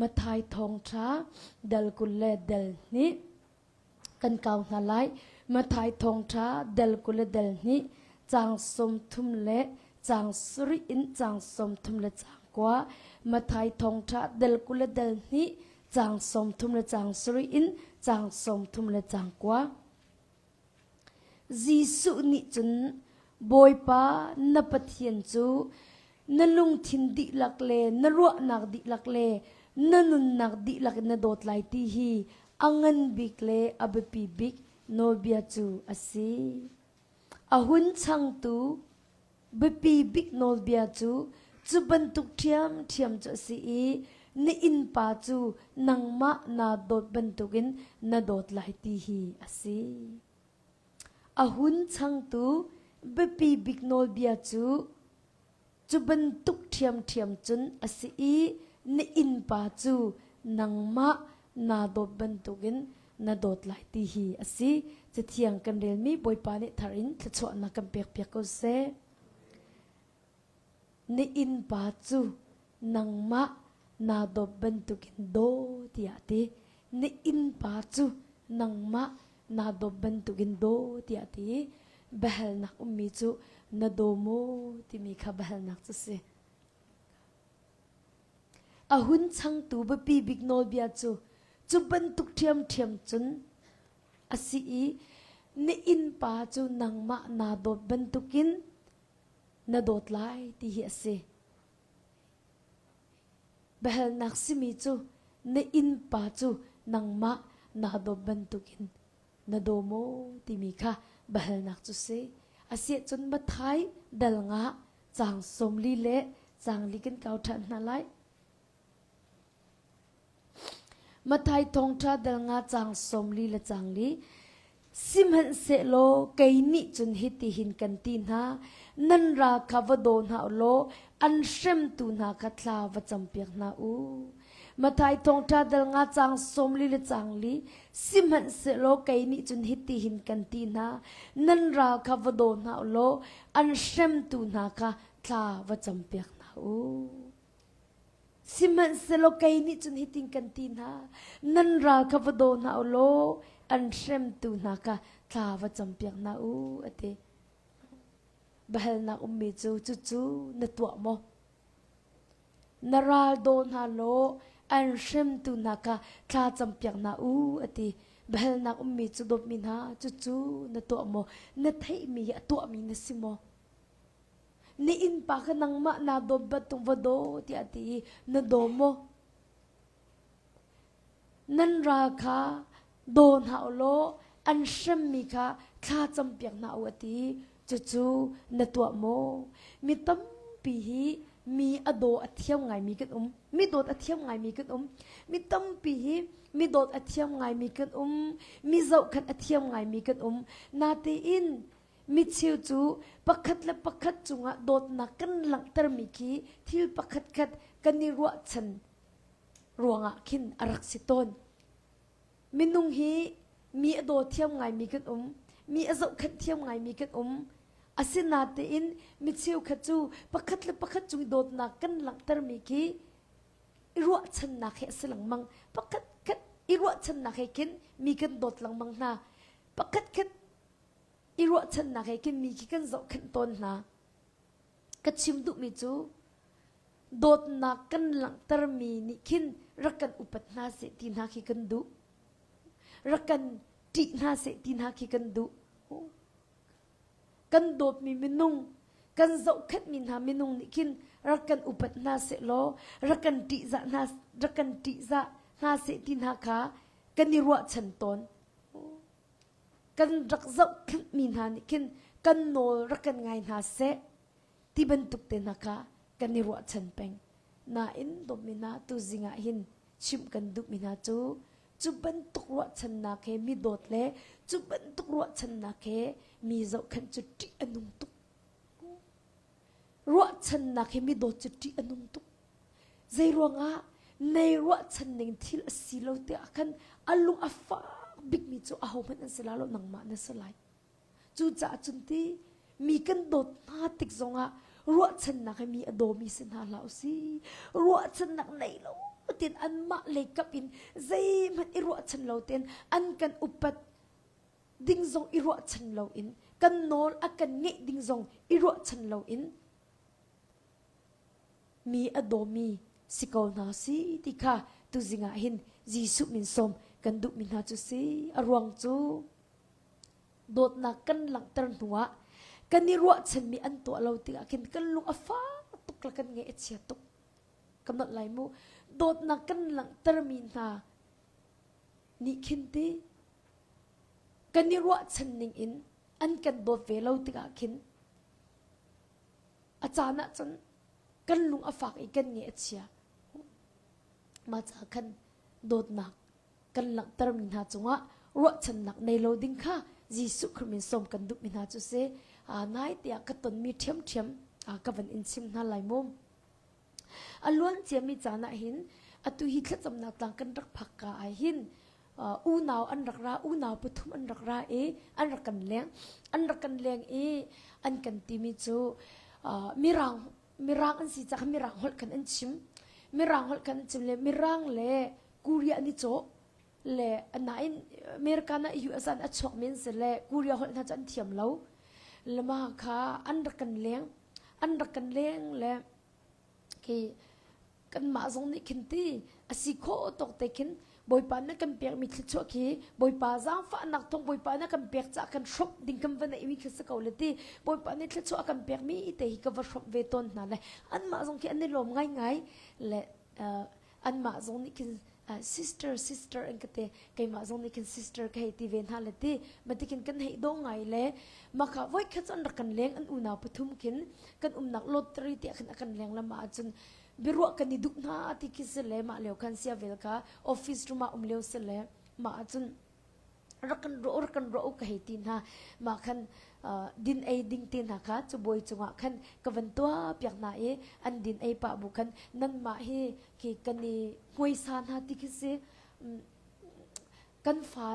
Matthai thawngṭha dal 20 le dal hnih kan kau hna lai. Matthai thawngṭha dal 20 le dal hnih caang 30 le caang sarih in caang 30 le caang kua. Matthai thawngṭha dal 20 le dal hnih caang 30 le caang sarih in caang 30 le caang kua. Jesuh nih cun Bawipa na Pathian cu na lungthin dihlak le na ruahnak dihlak le na nunnak dihlak in na dawt lai ti hi a ngan bik le a biapi bik nawlbia cu a si. A hun changtu biapi bik nawlbia cu cu bantuk ṭhiamṭhiam cu a si i na innpa cu nangmah naa dawt bantukin na dawt lai ti hi a si. A hun changtu biapi bik nawlbia cu cu bantuk ṭhiamṭhiam cun a si i na innpa cu nangmah naa dawt bantukin na dawt lai ti hi a si. Cathiang kan relmi Bawipa nih thar in thluachuahnak kan pekpiak ko seh. Na innpa cu nangmah naa dawt bantukin daw tiah a ti. Na innpa cu nangmah naa dawt bantukin daw tiah a ti. Biahalnak ummi cu na daw maw timi kha biahalnak cu a si. A hun changtu biapi bik nawlbia cu cu bantuk ṭhiamṭhiam cun a si i na innpa cu nangmah naa dawt bantukin na dawt lai ti hi a si. Biahalnak simi cu na innpa cu nangmah naa dawt bantukin na daw maw timi kha biahalnak cu si. Asiahcun Matthai dal nga caang 40 le caang li kan kau ṭhan hna lai. Matthai thawngṭha dal nga caang 40 le caang li Sihmanhsehlaw kei nih cun hitihin kan ti hna, nan ral kha va daw hna u law an hremtu hna kha thla va campiak hna u. Matthai thawngṭha dal nga caang 40 le caang li Sihmanhsehlaw kei nih cun hitihin kan ti hna, nan ral kha va daw hna u law an hremtu hna kha thla va campiak hna u. Sihmanhsehlaw kei nih cun hitin kan ti hna, nan ral kha va daw hna u law an hremtu hna kha thla va campiak hna u, a ti. Biahalnak ummi cu cucu na tuah maw? Na ral daw hna law an hremtu hna kha thla campiak hna u, a ti. Biahalnak ummi cu dawtmi hna, cucu na tuah maw? Na theihmi hi a tuahmi na si maw? Na innpa kha nangmah naa dawt bantuk va daw tiah a ti i na daw maw? Nan ral kha daw hna u law an hremmi kha thla campiak hna u a ti. Cucu na tuah maw? Mi tampi hi mi a daw a thiam ngaimi kan um. Mi dawt a thiam ngaimi kan um. Mi tampi hi mi dawt a thiam ngaimi kan um. Mi zohkhenh a thiam ngaimi kan um. Natein Micheu cu pakhat le pakhat cungah dawtnak kan langhtermi khi thil pakhatkhat kan i ruahchan ruangah khin a rak si tawn. Minung hi mi a daw thiam ngaimi kan um, mi a zohkhenh thiam ngaimi kan um. Asinatein mi cheukhat cu pakhat le pakhat cung i dawtnak kan langhtermi khi i ruahchannak he a si lengmang. Pakhat khat i ruahchannak he khin mi kan dawt lengmang hna. Pakhat khat i ruahchannak he khin mi khi kan zohkhenh tawn hna. Ka chim duhmi cu dawtnak kan langhtermi nih khin rak kan upat hna seh ti hna khi kan duh. Rak kan ṭih hna seh ti hna khi kan duh. Kan dawtmi minung, kan zohkhenhmi hna minung nih khin rak kan upat hna seh law rak kan ṭihzah hna rak kan ṭihzah hna seh ti hna kha kan i ruahchan tawn. Kan rak zohkhenhmi hna nih khin kan nawl rak kan ngai hna seh ti bantuk te hna kha kan i ruahchan peng. Nain dawtmi hna tuzing ah hin chimh kan duhmi hna cu cu bantuk ruahchannak he mi dawt le cu bantuk ruahchannak he mi zohkhenh cu ṭih a nung tuk. Ruahchannak he mi dawt cu ṭih a nung tuk. Zei ruangah nei ruahchan ning thil a si lo tiah khan a lung a fak bikmi cu ahohmanh an si la lo nangmah na si lai. Cucaah cun ti mi kan dawt hna tik zongah ruahchannak he mi a dawmi si hna hlah usih. Ruahchannak nei lo tin anmah lei kap in zeihmanh i ruahchan lo tein an kan upat ding zong i ruahchan lo in kan nawl a kan ngeih ding zong i ruahchan lo in mi a dawmi si ko hna si ti kha tuzing ah hin Jesuh min sawm kan duhmi hna cu si. A ruang cu dawtnak kan langhter hnuah kan i ruahchanmi an tuah lo tikah khin kan lung a fak tuk le kan ngaih a chia tuk. Ka nolh lai mu. Dawtnak kan langhtermi hna nih khin ti kan i ruahchan ning in an kan dawt ve lo tikah khin a caan ah cun kan lung a fak i kan ngaih a chia. Mah ca khan dawtnak kan langhtermi hna cungah ruahchannak nei lo ding kha Jesuh Khrih min sawm kan duhmi hna cu si. Nai tiah ka tonmi ṭhiamṭhiam ka van in chim hna lai mu. A luan ciami caan ah hin atu hi thlacamnak tlang kan rak phak ka ah hin unau an rak ra unau pathum an rak ra i an rak kan leng an rak kan leng i an kan timi cu mirang mirang an si caah mirang holh khan an chim mirang holh khan an chim le mirang le Korea an i cawh le nain America na US an a chuak men si le Korea holh hna cu an thiam lo lama kha an rak kan leng an rak kan leng le khi kanmah zong nih khin ti a si khawh tawk te khin Bawipa na kan pekmi thluachuah khi Bawipa zaangfahnak thawng Bawipa na kan pek caah kan hrawmh ding kan va neihmi khi si ko le ti Bawipa nih thluachuah a kan pekmi te hi ka va hrawmh ve tawn hna le anmah zong khi an i lawm ngaingai le anmah zong nih khin sister sister an ka ti keimah zong nih khin sister ka hei ti ve hna le ti matikin kan hei daw ngai le maka voi khat cu an rak kan leng an unau pathum khin kan umnak lottery tiah khin a kan leng lama ahcun biaruah kan i duh hna ti khi si le mah lio khan sia vel kha office room ah um lio si le mah ahcun rak kan ruah rak kan ruah ka hei ti hna mah khan din ei ding te hna kha cu bawi cungah khan ka van tuah piak hna i an din ei pah bu khan nanmah hi khi kan i hmuaisa hna ti khi si kan fa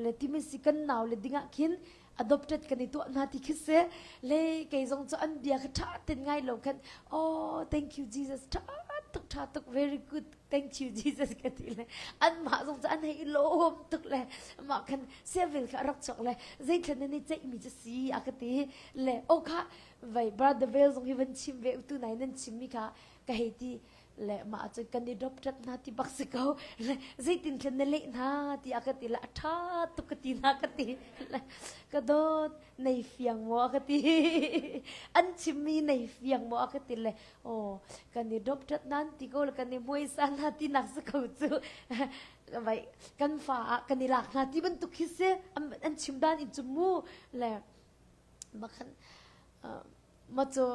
le timi si kan nau le dingah khin adopted kan i tuah hna ti khi si le kei zong cu an bia kha ṭha ten ngai lo khan oh thank you Jesus ṭha tuk ṭha tuk very good thank you Jesus ka ti le anmah zong cu an hei i lawm tuk le mah khan civil kha a rak chuak le zeithlan nan i ceihmi cu si a ka ti le oh kha vai brother Vel zong hi van chim ve tu nai nan chimmi kha ka hei ti le mah cu kan i dop ṭat hna ti bak si ko le zeitin thlen na leh hna ti a ka ti le a ṭha tuk ka ti hna ka ti le ka dawt nei fiang maw a ka ti an chimmi nei fiang maw a ka ti le aw kan i dop ṭat nan ti ko le kan i muaisa hna ti nak si ko cu vai kan fa ah kan i lak hna ti bantuk khi si an chim dan in cu mu le makhan ma cu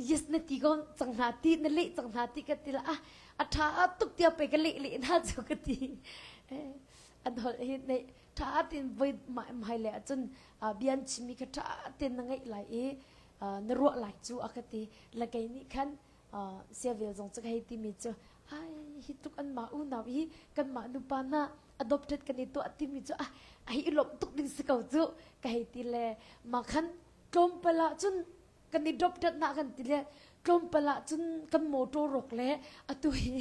yes na ti ko cang hna ti na leh cang hna ti ka ti la ah a tha tuk tia pe ka leh leh hna cu ka ti an holh hi nei tha tin voi mai le acun bian chimmi kha tha tin na ngeih lai i na ruah lai cu a ka ti la kei nih khan siavel zong cu ka hei timi cu ai hi tuk an mah unau hi kan mah nupa na adopted kan i tuah timi cu ah ai i lawmh tuk ding si ko cu ka hei ti le ma khan tlawmpal ah cun kan i dopdat na kan ti le tlawmpal ah cun kan motor rawk le atu hi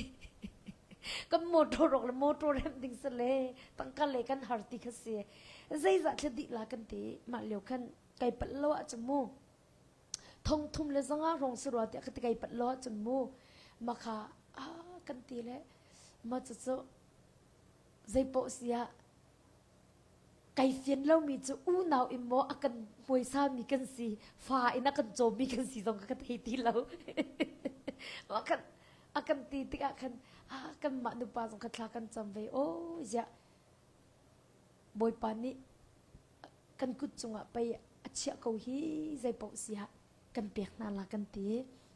kan motor rawk le motor remh ding si le tangka le kan har ti kha si zeizah thla dih la kan ti mah lio khan kai palh lo ah cun mu thong thum le zanga rong si rua tiah ka ti kai palh lo ah cun mu makha ah kan ti le ma cu cu zeipoh si ah Kai fian lomi cu unau in maw a kan hmuaisami kan si, fa in a kan cawmmi kan si zong ka thei ti lo. a kan a kan ti tikah khan ah kanmah nupa zong kha thla kan cam ve o ziah Bawipa nih kan kut cungah pei a chiah ko hi zeipaoh si ah kan pek hna la kan ti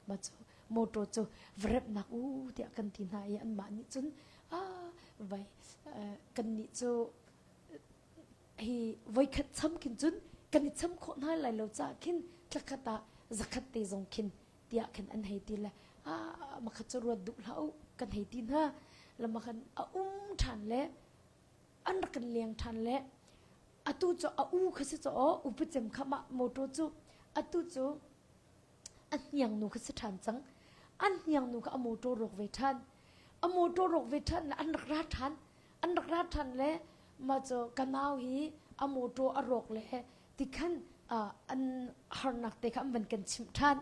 mah cu motor cu va remhnak u tiah kan ti hna i anmah nih cun ah vai kan nih cu hi voikhat cham khin cun kan i cham khawh hna lai lo caah khin thlakhat ah zakhat te zong khin tiah khin an hei ti le ah makhat cu ruat duh hlah u kan hei ti hna lama khan a um ṭhan le an rak kan leng ṭhan le atu cu a u kha si caw upacem kha mah motor cu atu cu a hniang nu kha si ṭhan cang an hniang nu kha a motor rawk ve ṭhan. A motor rawk ve ṭhan le an rak ra ṭhan. An rak ra ṭhan le mah cu ka nau hi a motor a rawk le ti khan an harnak te kha an van kan chimh ṭhan.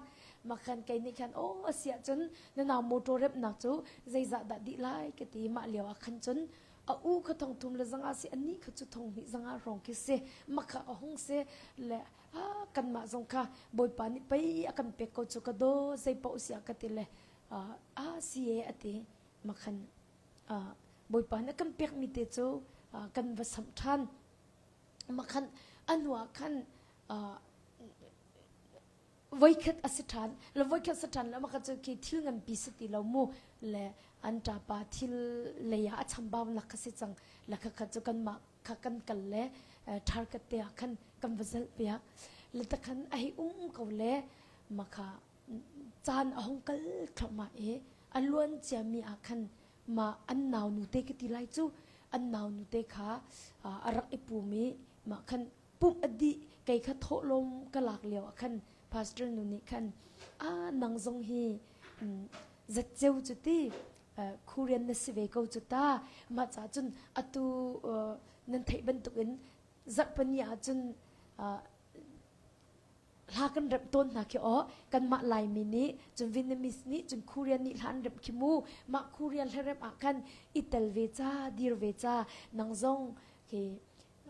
Mah khan kei nih khan aw a si ahcun na nau motor remhnak cu zeizah dah dih lai ka ti mah lio ah khan cun a u kha thong thum le zanga si anih kha cu thong hnih zanga hrawng khi si mah kha a hung si le kanmah zong kha Bawipa nih pei a kan pek ko cu ka daw zei paoh si ah ka ti le a si e a ti mah khan Bawipa nih a kan pekmi te cu kan va samh ṭhan mah khan a hnuah khan voikhat a si ṭhan le voikhat si ṭhan le mah kha cu khi thil nganpi si ti lo mu le an ṭapa thil lei ah a chambaunak kha si cang le khakha cu kanmah kha kan kal le ṭharkat te ah khan kan va zalh piak le takhan a hei um ko le mah kha caan a hung kal thluahmah i a luan ciami ah khan mah an nau nu te ka ti lai cu an nau nu te kha a rak i pum i mah khan pumh a dih kei kha thawhlawm ka lak lio ah khan pastor nu nih khan a nang zong hi zatceu cu ti Korean na si ve ko cu ta mah ca cun atu nan theih bantukin zarhpani ah cun hla kan remh tawn hna khi aw kanmah Laimi nih cun Vietnamese nih cun Korean nih hla an remh khi mu mah Korean hla remh ah khan i tel ve ca dir ve ca nang zong khi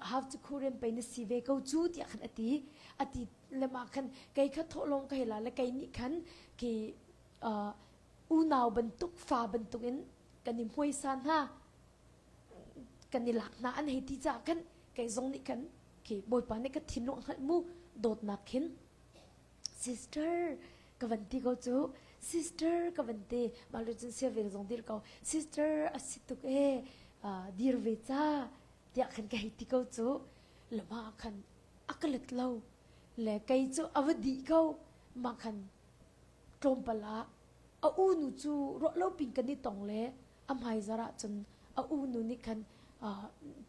how to Korean pei na si ve ko cu tiah khan a ti a ti le mah khan kei kha thawhlawm ka hei la le kei nih khan khi unau bantuk fa bantuk in kan i hmuaisa hna kan i lak hna an hei ti caah khan kei zong nih khan khi bawipa nih ka thinlung a hngalh mu dawtnak khin sister ka van ti ko cu sister ka van ti mah lu cun sia vel zong dir ko sister a si tuk e dir ve ca tiah khan ka hei ti ko cu lama khan a ka let lo le kei cu a va dih ko mah khan tlawmpal ah a u nu cu ruah lo pin kan i tong le a hmaizar ah cun a u nu nih khan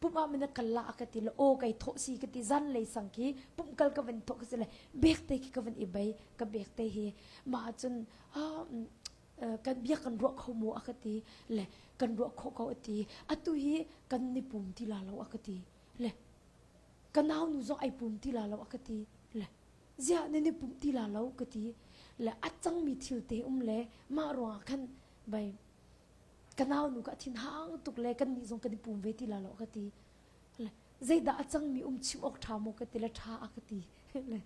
pumh ah mina kal la ka ti le aw kai thawh si ka ti zan lei sang khi pumh kal ka van thawh ka si le bek te khi ka van i bei ka bek te hi mah cun kan bia kan ruah kho mu a ka ti le kan ruah khawh ko a ti atu hi kan ni pum ti la lo a ka ti le ka nau nu zong ai pum ti la lo a ka ti le ziah nan i pumh ti la lo ka ti le a cangmi thil te um le mah ruangah khan bai ka nau nu ka thin hang tuk le kan nih zong kan i pum ve ti la lo ka ti le zeidah a cangmi um chim awk ṭha maw ka ti le ṭha a ka ti le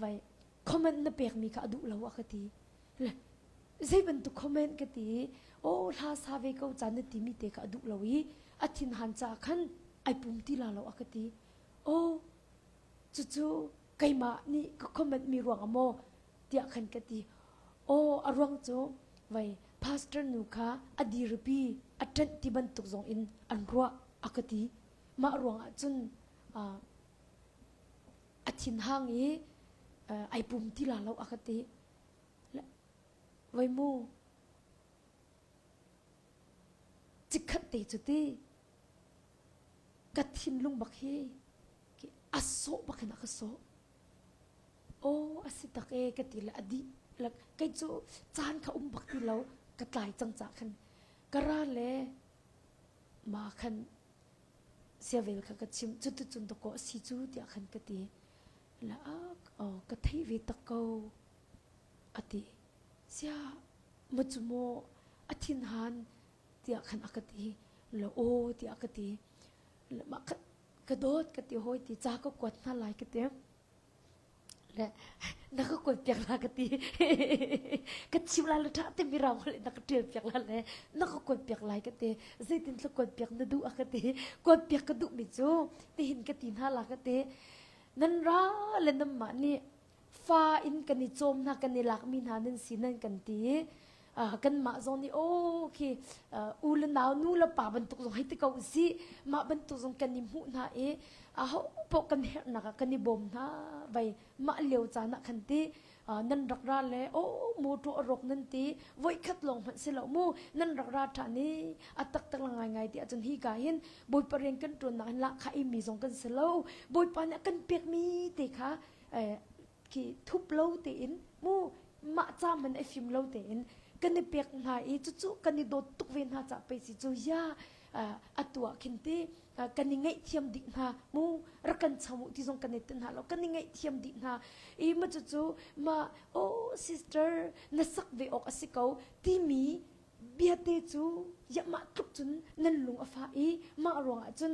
vai comment na pekmi kha a duh lo a ka ti le zei bantuk comment ka ti aw hla sa ve ko caan na timi te kha a duh lo i a thin han ca khan ai pum ti la lo a ka ti aw Cucu keimah nih ka comment mi ruang ah maw tiah khan ka ti. Aw a ruang cu vei pastor nu kha a dirpi a ṭanh ti bantuk zong in an ruah a ka ti. Mah ruang ah cun a thinhang i ai pum ti la lo a ka ti. Voi mu cikhat te cu ti ka thinlung bak hi a sawh bak in a ka sawh aw a si tak e ka ti le a dih kei cu caan kha um bak ti lo ka tlai cang ca khan ka ra le ma khan siavel kha ka chim cu tu cun dakaw a si cu tiah khan ka ti la oh ka thei ve tak ko a ti sia ma cu maw a thin han tiah khan a ka ti la aw tiah ka ti mah ka ka dawt ka ti hawi ti ca ka kuat hna lai ka ti le na ka kuat piak la ka ti ka chim la le tha te mi rang le na ka tial piak la le na ka kuat piak lai ka ti zeitin tla kuat piak na duh a ka ti kuat piak ka duh mi cu tihin ka ti hna la ka ti nan ra le nan mah nih fa in kan i cawm hna kan i lakmi hna nan si nan kan ti kanmah zong nih aw khi u le nau nu le pa bantuk zong hei ti ko usih mah bantuk zong kan i hmuh hna i aho paoh kan herhnak ah kan i bawm hna vai mah lio caan ah khan ti nan rak ra le aw motor a rawk nan ti voikhat lawng hmanh si lo mu nan rak ra ṭhan i a taktak la ngaingai ti ahcun hi ka hin bawipa rian kan ṭuannak hin lahkhah imi zong kan si lo bawipa nih a kan pekmi te kha khi thup lo tein mu mah ca man a fim lo tein. Kan i pek hna i cucu kan i dawt tuk ve hna ca pei si cu ya atu ah khin ti kan i ngaihthiam dih hna mu rak kan cham u ti zong kan i ti hna lo kan i ngaihthiam dih hna i ma cucu ma oh sister na sak ve awk a si ko timi biate cu ya mah tluk cun nan lung a fah i mah ruangah cun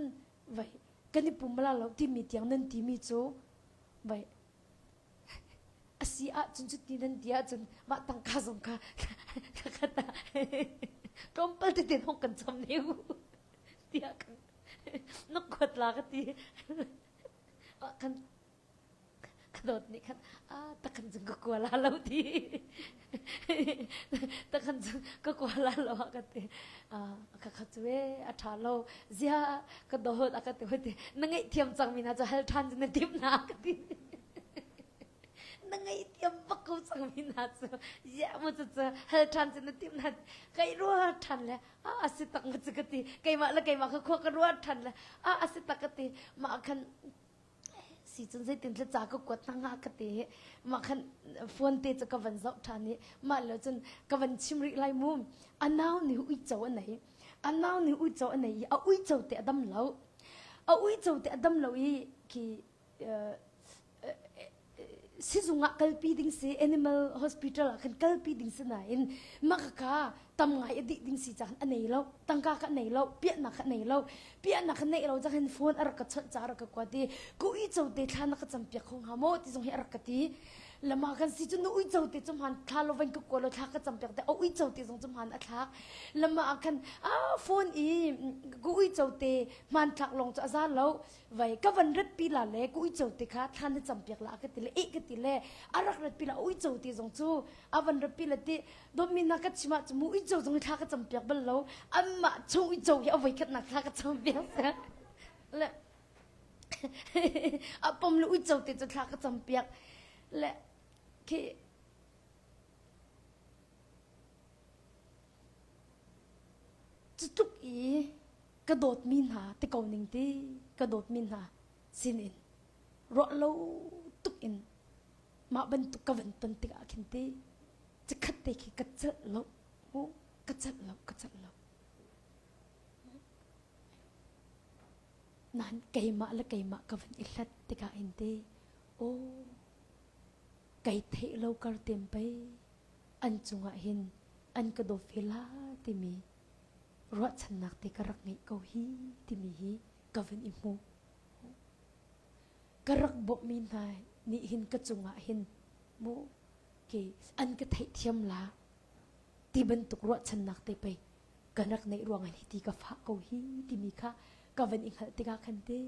vai kan i pum la lo timi tiang nan timi cu vai a si ahcun cuti nan ti ahcun mah tangka zong kha khat ah tlawmpal tete hong kan cham ne u tiah kan na kuat la ka ti kan ka dawt nih khan a takhan cung ka kua la lo ti takhan cung ka kua la lo a ka ti ka kha cu e a ṭha lo zia ka dawt a ka ti ti na ngaihthiam cang mi hna cu hal ṭhan cu na timh na ka ti na ngaihthiam bak ko cang mi hna cu ya mu cu cu hal ṭhan cu na timh na kai ruat ṭhan le a a si tak ma cu ka ti keimah le keimah kha khua ka ruat ṭhan le a a si tak ka ti mah khan si cun zeitin tla ca ka kuat hna hnga ka ti mah khan phone te cu ka van zoh ṭhan i mah lo cun ka van chim rih lai mu a nau nih uico a nei a nau nih uico a nei i a uico te a dam lo a uico te a dam lo i khi sizung ah kalpi ding si animal hospital ah khan kalpi ding si nain mah kha tam ngai a dih ding si caan a nei lo tangka ka nei lo piahnak ka nei lo piahnak ka neih lo cang phone a rak ka chawnh ca a rak ka kuat i ku uico te thla na ka cam piak kho hnga maw ti zong hi a rak ka ti lama kan si cu nu uico te cu hman thla lo van ka kua lo thla ka cam piak te a uico te zong cu hman a thlak lama ah khan a phone i ku uico te hman thlak lawng cu a za lo vai ka van rat pi la le ku uico te kha thla na cam piak la ka ti le eh ka ti le a rak rat pi la uico te zong cu a van rat pi la ti dawtmi na ka chim ah mu uico zong thla ka cam piak bal lo anmah chung uico hi a voi khatnak thla ka cam piak le a pom le uico te cu thla ka cam piak le khi cu tluk i ka dawtmi hna ti ko ning ti ka dawtmi hna sinin ruah lo tuk in mah bantuk ka van ton tikah khin ti cikhat te khi ka celh lo mu ka celh lo ka celh lo nain keimah le keimah ka van i hlat tikah hin ti aw kai theih lo kar tem pei an cungah hin an ka dawt ve la timi ruahchannak te ka rak ngeih ko hi timi hi ka van i hmu ka rak bawmhmi hna nih hin ka cungah hin mu ke an ka theihthiam la ti bantuk ruahchannak te pei ka rak neih ruangah hi ti ka fah ko hi timi kha ka van i hngalh tikah khan te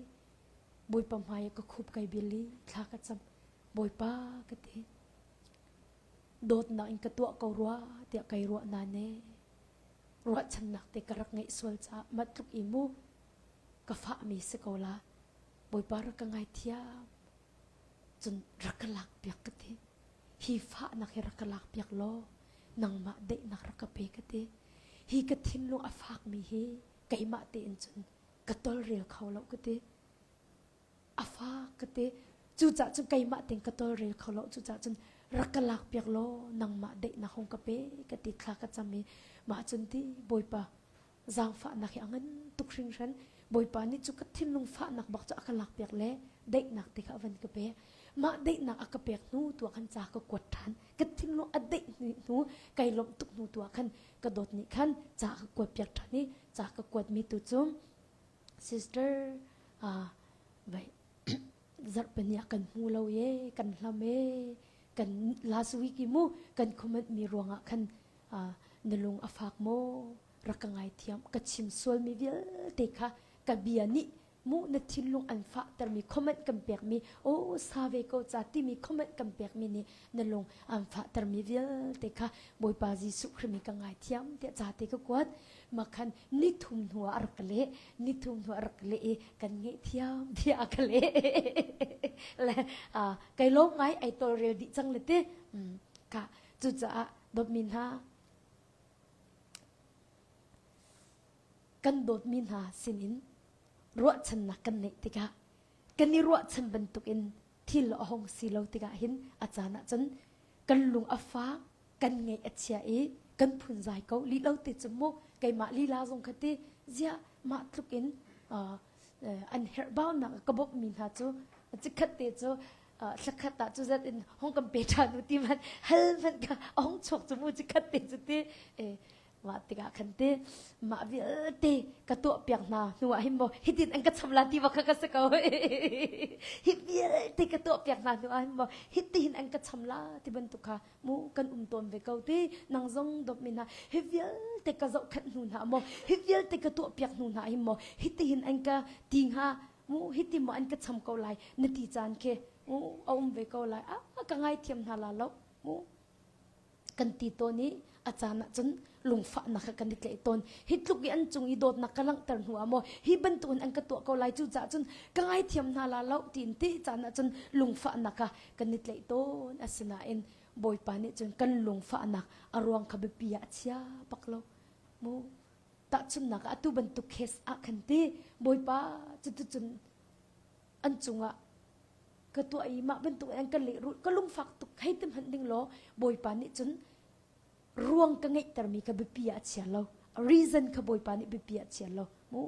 Bawipa hmai ka khup kai bil i thla ka cam Bawipa ka ti dawtnak in ka tuah ko rua tiah kai ruah na ne ruahchannak te ka rak ngeih sual caah mah tluk i mu ka fahmi si ko la Bawipa rak ka ngaithiam cun rak ka lak piak ka ti hi fahnak hi rak ka lak piak law nangmah daihnak rak ka pe ka ti hi ka thinlung a fakmi hi keimah tein cun ka tolrel kho lo ka ti a fak ka ti cucah cun keimah tein ka tolrel kho lo cucah cun rak ka lak piak law nangmah daihnak hung ka pe ka ti thla ka cam i mah cun ti bawipa zaangfahnak hi a ngan tuk hringhran bawipa nih cu ka thinlung fahnak bak cu a ka lak piak le daihnak te kha a van ka pe mah daihnak a ka pek hnu tu ah khan ca ka kuat ṭhan ka thinlung a daih hnu kai lawmh tuk hnu tu ah khan ka dawt nih khan ca ka kuat piak ṭhan i ca ka kuat mi tu cu sister vai zarhpini ah kan hmu lo ye kan hlam e kan last week i mu kan comment mi ruangah khan na lung a fak maw rak ka ngaithiam ka chim sualmi vialte kha ka bia nih mu na thinlung an fahtermi comment kan pekmi o sa ve ko ca timi comment kan pekmi nih na lung an fahtermi vialte kha Bawipa Jesuh Khrih mi ka ngaithiam tiah ca te ka kuat makhan nithum hnu ah a rak ka leh nithum hnu a rak ka leh i kan ngaihthiam tiah a ka leh le kai lawm ngai ai tawlrel dih cang le ti ka cucaah dawtmi hna kan dawtmi hna sinin ruahchannak kan neih tikah kan i ruahchan bantukin thil a hong si lo tikah hin a caan ah cun kan lung a fak kan ngaih a chia i. Kan phunzai ko li lo te cu mu keimah lila zong kha ti ziah mah tluk in an herh baunak ka bawmh mi hna cu cikhat te cu thlakhat ah cu zat in hong kan pe ṭhan u ti man hal hmanh ka a hong chuak cu mu cikhat te cu ti mah tikah khan te mah vialte ka tuah piak hna hnu ah hin maw hitin an ka cham la ti bak kha ka si ko hi vialte ka tuah piak hna hnu ah hin maw hitihin an ka cham la ti bantuk kha mu kan um tawn ve ko ti nang zong dawt mi hna hi vialte ka zohkhenh hnu hna maw hi vialte ka tuah piak hnu hna hin maw hitihin an ka ti hnga mu hiti maw an ka cham ko lai na ti caan khi mu a um ve ko lai a ka ngaithiam hna la lo mu kan ti tawn i a caan ah cun lungfahnak kha kan i tlaih tawn hi tluk i an cung i dawtnak ka langhter hnu ah maw hi bantukin an ka tuah ko lai cu caah cun ka ngaithiam hna la lo tiin ti caan ah cun lungfahnak kha kan i tlaih tawn asinain bawipa nih cun kan lungfahnak a ruang kha biapi ah a chia bak lo mu tahchunhnak ah atu bantuk case ah khan ti bawipa cuticun an cungah ka tuah i mah bantuk in an ka lehrulh ka lungfak tuk hei ti hmanh ding law bawipa nih cun ruang ka ngeihtermi kha biapi ah a chia lo reason kha bawipa nih biapi ah a chia lo mu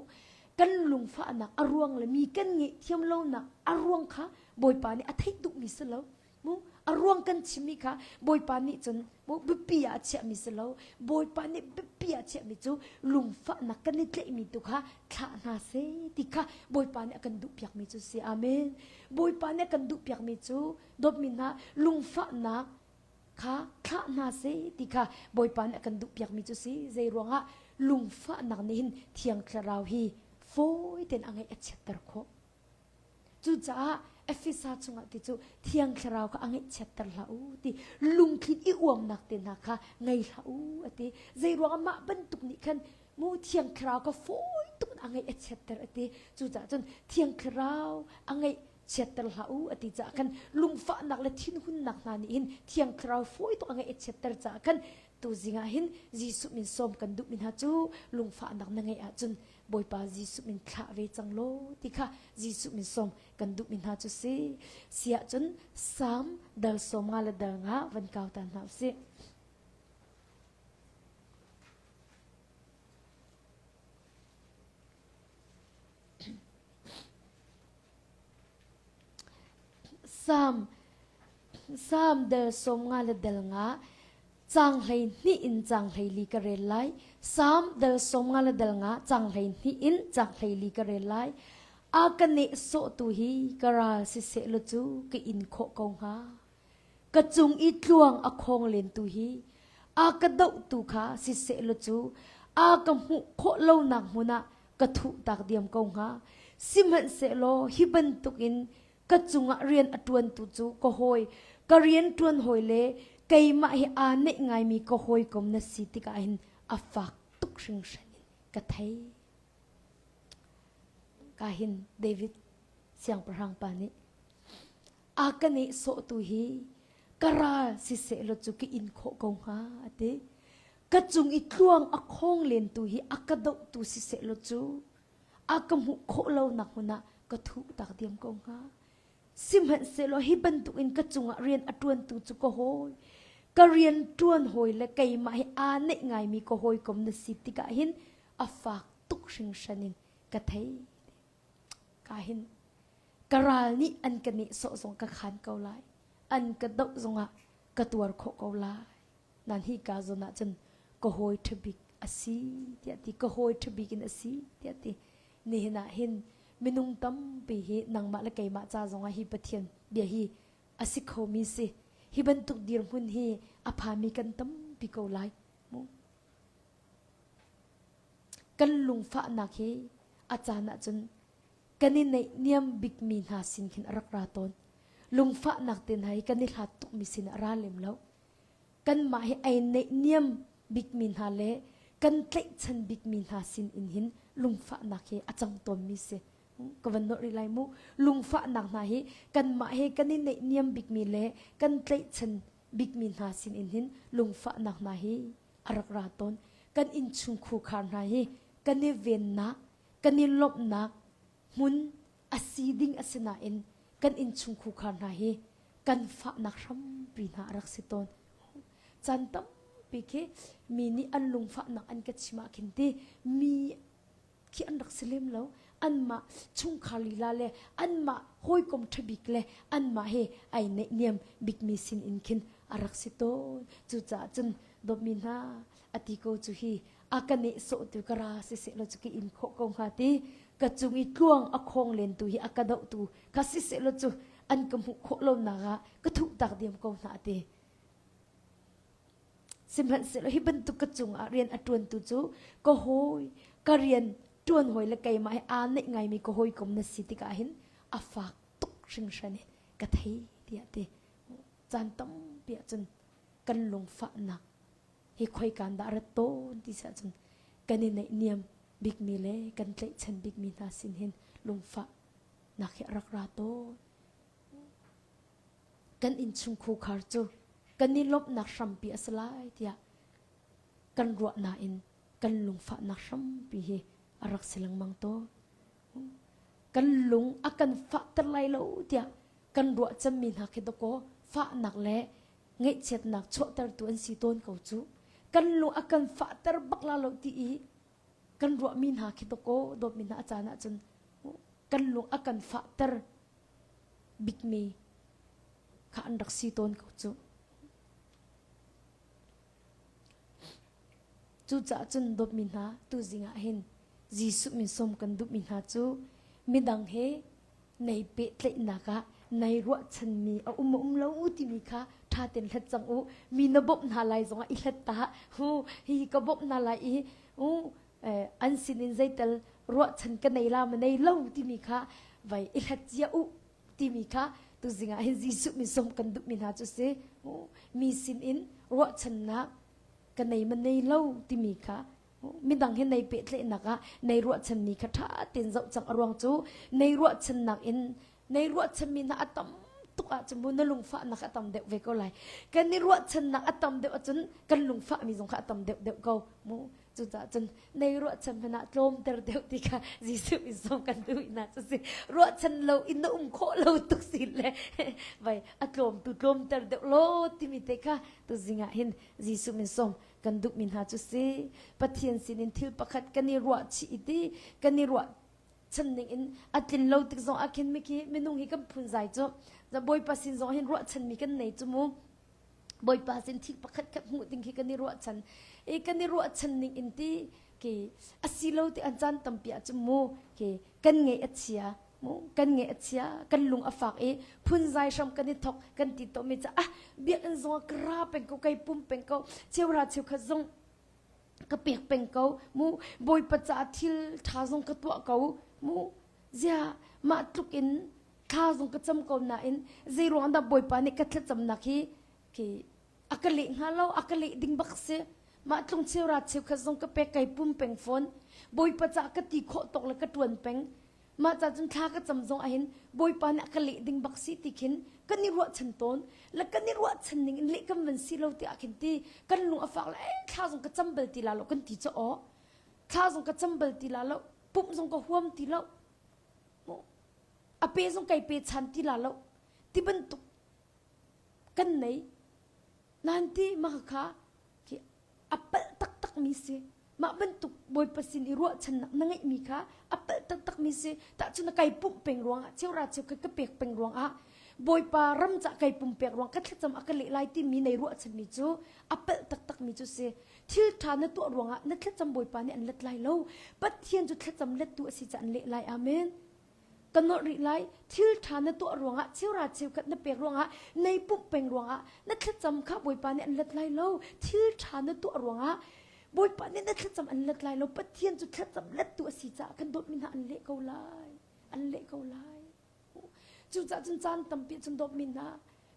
kan lungfahnak a ruang le mi kan ngeih thiam lonak a ruang kha bawipa nih a theih duhmi si lo mu a ruang kan chimmi kha bawipa nih cun mu biapi ah a chiahmi si lo bawipa nih biapi ah a chiahmi cu lungfahnak kan i tlaihmi tu kha thlah hna seh ti kha bawipa nih a kan duhpiakmi cu si amen bawipa nih a kan duhpiakmi cu dawtmi hna lungfahnak kha thlah hna seh ti kha bawipa nih a kan duhpiakmi cu si zei ruangah lungfahnak nih hin thiang thlarau hi fawi tein a ngaih a chiatter khawh Cucaah Efesa chungah ti cu Thiang Thlarau kha a ngaihchiatter hlah u ti lungthlin i uamnak te hna kha ngei hlah u a ti. Zeiruang ah mah bantuk nih khan mu Thiang Thlarau kha fawi tuk in a ngaih a chiatter a ti. Cucaah cun Thiang Thlarau a ngaih chiatter hlah u a ti caah khan lungfahnak le thinhunnak hna nih hin Thiang Thlarau fawi tuk a ngaih a chiatter caah khan tuzing ah hin Jesuh min sawm kan duhmi hna cu lungfahnak na ngeih ahcun Bawipa Jesuh min thlah ve cang law ti kha Jesuh min sawm kan duhmi hna cu si. Si ahcun Salm dal 50 le dal nga van kau ta hna usih. Salm Salm dal 50 le dal nga Caang 12 in caang 14 ka rel lai. Salm dal 50 le dal nga caang 12 in caang 14 ka rel lai. A ka nehsawhtu hi ka ral siseh law cu ka in khawh ko hnga. Ka cung i tluang a khawng lentu hi a ka dohtu kha siseh law cu a ka hmuh khawh lonak hmun ah ka thuh tak diam ko hnga. Sihmanhsehlaw hi bantukin ka cungah rian a ṭuantu cu ka hawi ka rian ṭuan hawi le keimah hi aa neih ngaimi ka hawikom na si tikah hin a fak tuk hringhran in ka thei. Ka hin David siangpahrang pa nih a ka nehsawhtu hi ka ral siseh law cu ka in khawh ko hnga a ti. Ka cung i tluang a khawng lentu hi a ka dohtu siseh law cu a ka hmuh khawh lonak hmun ah ka thuh tak diam ko hnga. Sihmanhsehlaw hi bantukin ka cungah rian a ṭuantu cu ka hawi, ka rian ṭuan hawi le keimah hi aa neih ngaimi ka hawikom na si tikah hin a fak tuk hringhran in ka thei. Ka hin ka ral nih an ka nehsawh zong ka khan ko lai, an ka doh zongah ka tuar khawh ko lai. Nan hi ka zawn ah cun ka hawi ṭhabik a si tiah ti ka hawi ṭhabik in a si tiah ti nihin ah hin minung tampi hi nangmah le keimah ca zongah hi Pathian bia hi a si khomi si hi bantuk dirhmun hi a phami kan tampi ko lai mu kan lungfahnak hi a caan ah cun kan i neihniam bikmi hna sin khin a rak ra tawn lungfahnak te hna hi kan i hlat tukmi sin a ra lem lo kanmah hi ei neihniam bikmi hna le kan tlaihchan bikmi hna sin in hin lungfahnak hi a cang tawnmi si ka van nolh rih lai mu lungfahnak hna hi kanmah he kan i neihniam bikmi le kan tlaihchan bikmi hna sin in hin lungfahnak hna hi a rak ra tawn kan innchungkhur khar hna hi kan i vennak kan i lawmhnak hmun a si ding a si nain kan innchungkhar hna hi kan fahnak hrampi hna a rak si tawn. Caan tampi. Tampi khi mi nih an lungfahnak an ka chim ah khin ti mi khi an rak si lem lo. Anmah chungkhar lila le anmah hawikom ṭhabik le anmah he ai neihniam bikmi sin in khin a rak si tawn. Cucaah cun dawtmi hna a ti ko cu hi a ka nehsawhtu ka ra siseh law cu ka in khawh ko hnga ti ka cung i tluang a khawng lentu hi a ka dohtu kha siseh law cu an ka hmuh khawh lonak ah ka thuh tak diam ko hna ti. Sihmanhsehlaw hi bantuk ka cungah rian a ṭuantu cu ka hawi, ka rian ṭuan hawi le keimah he aa neih ngaimi ka hawikom na si tikah hin a fak tuk hringhran in ka thei tiah ti. Caan tampi ahcun kan lungfahnak hi khoikaan dah rat tawn ti si ahcun kan i naihniam bikmi le kan tlaihchan bikmi hna sin hin lungfahnak hi a rak ra tawn. Kan innchungkhar cu kan i lawmhnak hrampi a si lai tiah kan ruah nain kan lungfahnak hrampi hi a rak si lengmang tawn. Kan lung a kan fahter lai lo tiah kan ruah cemmi hna khi dakaw fahnak le ngaihchiatnak chuahtertu an si tawn ko cu. Kan lung a kan fahter bak la lo ti i kan ruahmi hna khi dakaw dawtmi hna a caan ahcun kan lung a kan fahter bikmi kha an rak si tawn ko cu. Cucaah cun dawtmi hna tuzing ah hin Jesuh min sawm kan duhmi hna cu midang he nei pehtlaihnak ah nei ruahchanmi a um a um lo timi kha ṭha tein hlat cang u. Mi na bawmh hna lai zongah i hlat ta. Hu hi ka bawmh hna lai i u an sinin zeital ruahchan ka nei la ma nei lo timi kha vai i hlat cia u timi kha tuzing ah hin Jesuh min sawm kan duhmi hna cu si. Mi sinin ruahchannak ka nei ma nei lo timi kha midang he nei pehtlaihnak ah nei ruahchanmi kha ṭha tein zoh cang a ruang cu nei ruahchannak in nei ruahchanmi hna a tam tuk ahcun mu na lungfahnak a tam deuh ve ko lai kan i ruahchannak a tam deuh ahcun kan lungfahmi zong kha a tam deuh deuh ko mu cucaah cun nei ruahchan hmanh ah tlawmter deuh ti kha Jesuh in sawm kan duh ina cu si ruahchan lo in na um khawh lo tuk si le vai a tlawm tu tlawmter deuh lo timi te kha tuzing ah hin Jesuh min sawm kan duhmi hna cu si Pathian sinin thil pakhat kan i ruah chih i ti kan i ruah chan ning in a tlin lo tik zong ah khin mikhi minung hi kan phunzai cu Bawipa sin zong hin ruahchanmi kan nei cu mu Bawipa sin thil pakhat khat hmuh ding khi kan i ruahchan i kan i ruahchan ning in ti ki asi lo ti an caan tampi ah cu mu ki kan ngeih a chia mu kan ngeih a chia kan lung a fak i phunzai hram kan i thok kan ti to mi ca ah biakinn zong ah ka ra peng ko kai pum peng ko cheura cheukhat zong ka pek peng ko mu bawipa ca thil tha zong ka tuah ko mu zia mah tluk in thla zong ka cam ko nain zei ruang dah bawipa nih ka thlacamnak hi khi a ka leh hnga lo a ka leh ding bak si mah tlung cheura cheukhat zong ka pek kai pum peng fawn bawipa ca ka ti khawh tawk le ka tuan peng mah ca cun thla ka cam zong ahhin bawipa nih a ka leh ding bak si ti khin kan i ruahchan tawn le kan i ruahchan ning in leh kan van si lo ti ah khin ti kan lung a fak le thla zong ka cam bal ti la lo kan ti cu aw thla zong ka cam bal ti la lo pumh zong ka huam ti lo a pe zong kai pe chan ti la lo ti bantuk kan nei nan ti mah kha khi a palh taktak mi si mah bantuk bawipa sin i ruahchannak na ngeihmi kha a palh taktak mi si tahcun na kai pumh peng ruangah cheura cheu khat ka pek peng ruangah bawipa ram ca kai pum pek ruang ka thlacam a ka leh lai timi nei ruahchanmi cu a palh taktak mi cu si thil ṭha na tuah ruangah na thlacam bawipa nih an let lai lo pathian cu thlacam lettu a si ca an leh lai amen ka nolh rih lai thil ṭha na tuah ruangah cheura cheukhat na pek ruangah nei pumh peng ruangah na thlacam kha bawipa nih an let lai lo thil ṭha na tuah ruangah bawipa nih na thlacam an let lai lo pathian cu thlacam lettu a si caah kan dawtmi hna an leh ko lai an leh ko lai Cucaah cun caan tampi cun dawtmi hna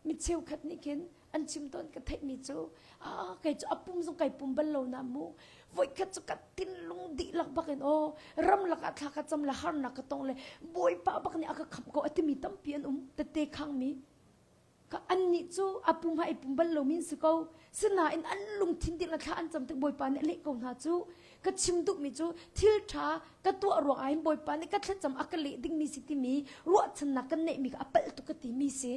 mi cheukhat nih khin an chim tawn ka theihmi cu ah kei cu a pum zong kai pum bal lo na mu voikhat cu ka thinlung dihlak bak in aw ramlak ah thla ka cam le harnak ka tong le bawipa bak nih a ka khamh ko a timi tampi an um tete khangmi Ka annih cu a pum ha i pum bal lomi an si ko. Sinain an lungthin dihlak thla an cam tik Bawipa nih a leh ko hna cu. Ka chim duhmi cu thil ṭha ka tuah ruang ah hin Bawipa nih ka thlacam a ka leh dingmi si timi ruahchannak kan neihmi kha a palh tuk ka timi si.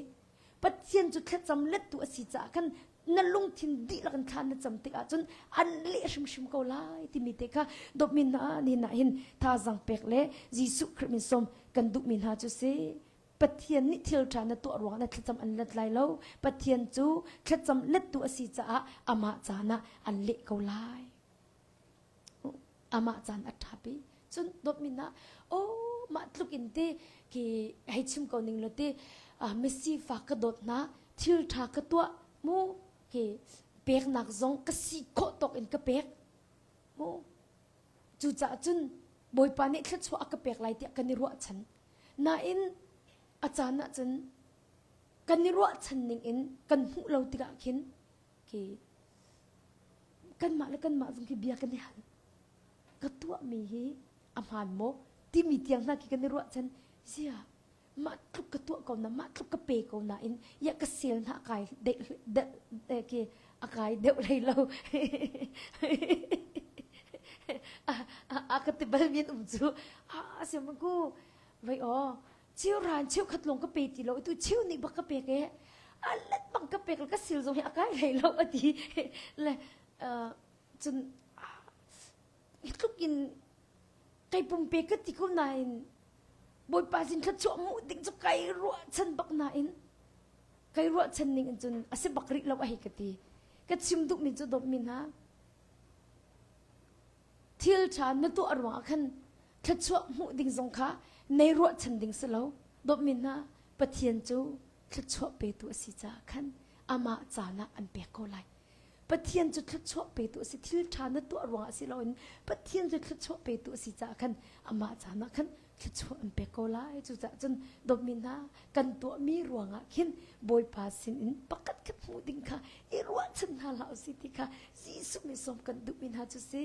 Pathian cu thlacam lettu a si caah khan. Na lungthin dihlak in thla na cam tik ahcun an leh hrimhrim ko lai timi te kha dawtmi hna nihin ah hin thazaang pek le Jesuh Khrih min sawm kan duhmi hna cu si. Pathian nih thil ṭha na tuah ruangah na thlacam an let lai lo. Pathian cu thlacam lettu a si caah amah caan ah an leh ko lai. Amah caan a ṭha pi. Cun dawtmi hna, oh mah tluk in ti khi hei chim ko ning law ti misifa ka dawt hna, thil ṭha ka tuah mu khi peknak zong ka si khawh tawk in ka pek mu. Cucaah cun Bawipa nih thluachuah a ka pek lai tiah kan i ruahchan. Nain a caan ahcun kan i ruahchan ning in kan hmuh lo tikah khin khi kanmah le kanmah zong khi bia kan i hal. Ka tuahmi hi a hmaan maw timi tiang hna khi kan i ruahchan. Zia mah tluk ka tuah ko na mah tluk ka pe ko nain ya ka sel hna kai de ke a kai deuh hlei lo a ka ti bal min um cu a siam ku vai o cheu ran cheu khat long ka pe ti lo tu cheu nih bak ka pek e a let bang ka pek ka sil zong hi a kai hlei lo ati le cun hi tluk in kai pumpe ka ti ko nain Bawipa sin thluachuah hmuh ding cu kai ruahchan bak nain kai ruahchan ning in cun a si bak rih lo a hei ka ti. Ka chim duhmi cu dawtmi hna thil ṭha na tuah ruangah khan thluachuah hmuh ding zong kha nei ruahchan ding si lo. Dawtmi hna Pathian cu thluachuah petu a si caah khan amah caan ah an pek ko lai. Pathian cu thluachuah petu a si thil ṭha na tuah ruangah si loin Pathian cu thluachuah petu a si caah khan amah caan ah khan thluachuah an pek ko lai cucaah cun dawtmi hna kan tuahmi ruangah khin Bawipa sinin pakhat khat hmuh ding kha i ruahchan hna hlah usih ti kha Jesuh nih sawm kan duhmi hna cu si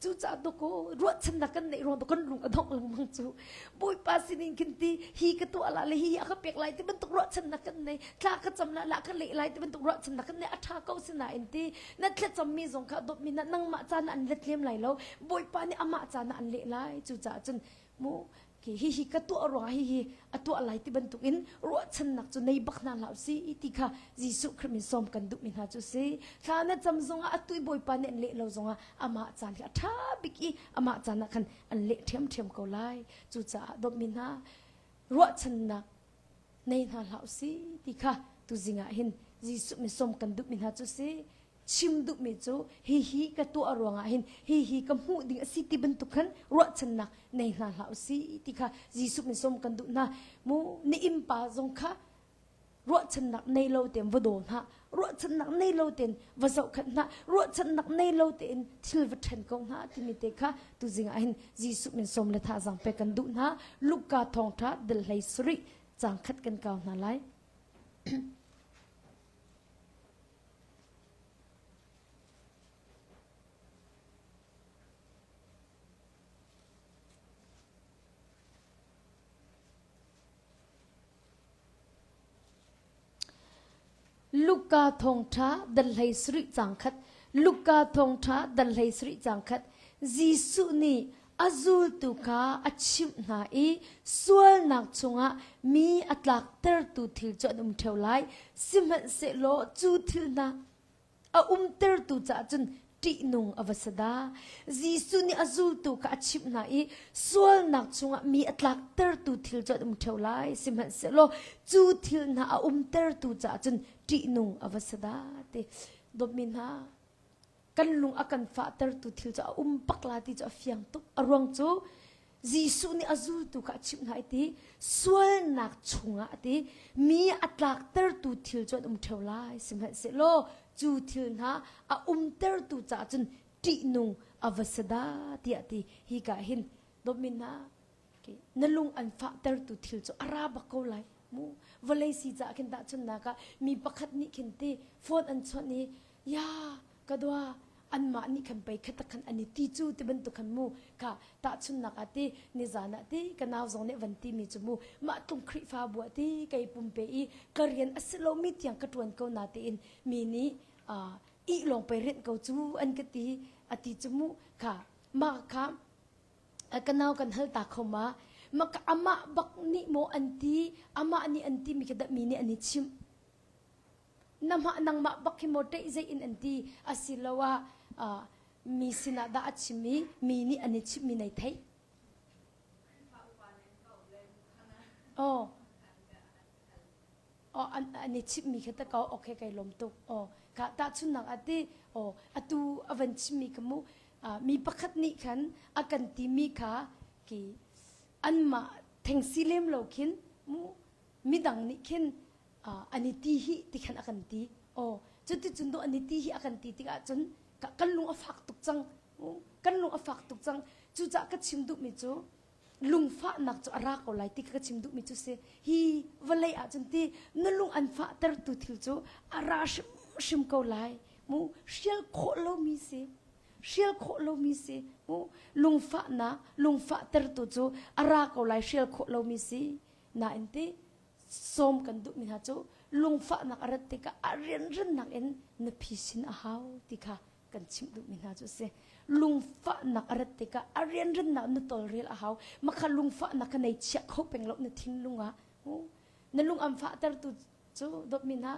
cucaah dawkaw ruahchannak kan neih ruang kan lung a dongh lengmang cu Bawipa sinin khin ti hi ka tuah la le hi a ka pek lai ti bantuk ruahchannak kan nei thla ka cam la la ka leh lai ti bantuk ruahchannak kan nei a ṭha ko sinain ti na thlacammi zong kha dawtmi na nangmah caan an let lem lai lo Bawipa nih amah caan ah an leh lai cucaah cun mu hi hi ka tuah ruangah hi hi a tuah lai ti bantuk in ruahchannak cu nei bak hna hlah si ti kha Jesuh Khrih min sawm kan duhmi hna cu si thla na cam zongah atu i Bawipa nih an leh lo zongah amah caan hi a ṭha bik i amah caan ah khan an leh ṭhiamṭhiam ko lai cucaah dawtmi hna ruahchannak nei hna hlah si ti kha tuzing ah hin Jesuh min sawm kan duhmi hna cu si chim duhmi cu hihi ka tuah ruangah hin hihi ka hmuh ding a si ti bantuk khan ruahchannak nei hna hlah usih ti kha Jesuh min sawm kan duh hna mu ni innpa zong kha ruahchannak nei lo tein va daw hna ruahchannak nei lo tein va zohkhenh hna ruahchannak nei lo tein thil va ṭhen ko hna timi te kha tuzing ah hin Jesuh min sawm le thazaang pek kan duh hna Luka thawngṭha dal hlei sarih caang khat kan kau hna lai Luka thawngṭha dal hlei sarih caang khat Luka thawngṭha dal hlei sarih caang khat Jesuh nih a zultu kha a chimh hna i sualnak chungah mi a tlaktertu thil cu an um ṭheo lai sihmanhsehlaw cu thil hna a umtertu caah cun ṭihnung a va si dah. Jesuh nih a zultu kha a chimh hna i sualnak chungah mi a tlaktertu thil cu an um ṭheo lai sihmanhsehlaw cu thil hna a umtertu caah cun ṭihnung a va si dah ti dawtmi hna kan lung a kan fahtertu thil cu a um bak la ti cu a fiang tuk a ruang cu Jesuh nih a zultu kha a chimh hna i ti sualnak chungah a ti mi a tlaktertu thil cu an um ṭheo lai sihmanhsehlaw cu thil hna a umtertu caah cun ṭihnung a va si dah tiah ti hi ka hin dawtmi hna na lung an fahtertu thil cu a ra bak ko lai mu vawlei si caah khin tahchunhnak ah mi pakhat nih khin ti phone an chawnh i ya ka dua anmah nih khan pei khatak khan an i ti cu ti bantuk khan mu kha tahchunhnak ah ti nizan ah ti ka nau zong nih van ti mi cu mu mah tlung Khrihfabu ah ti kei pumpe i ka rian a si lomi tiang ka ṭuan ko na tiin mi nih ih lawng pei rianh ko cu an ka ti a ti cu mu kha mah kha ka nau kan hal ta kho ma maka amah bak nih maw an ti amah nih an ti mi kha dah mi nih an i chimh. Namah nangmah bak hi maw ṭeih zei in an ti asiloah uh, mi sinah dah a chim i mi nih an i chimhmi nei theih? Oh. Oh, an, an i chimhmi kha ta ko okay kai lawm tuk. Oh, ka tahchunnak ah ti oh atu a van chimmi ka mu mi pakhat nih khan a kan timi kha ki anmah theng si lem lo khin mu midang nih khin an i ti hi ti khan a kan ti. Oh, cuticun do an i ti hi a kan ti tikah cun kan lung a fak tuk cang. Kan lung a fak tuk cang. Cucaah ka chim duhmi cu lungfahnak cu a ra ko lai ti ka chim duhmi cu si. Hi vawlei ah cun ti na lung an fahtertu thil cu a ra hrimhrim ko lai. Mu hrial khawh lomi si. Hrial khawh lomi si. Mu lungfahnak lungfahtertu cu a ra ko lai hrial khawh lomi si. Nain ti sawm kan duhmi hna cu lungfahnak a rat tikah a rianrannak in na phisin a hau ti kha kan chimh duhmi hna cu a si. Lungfahnak a rat tikah a rianrannak na tawlrel a hau. Makha lungfahnak kha nei chiah kho peng lo na thinlung ah. Na lung an fahtertu cu dawtmi hna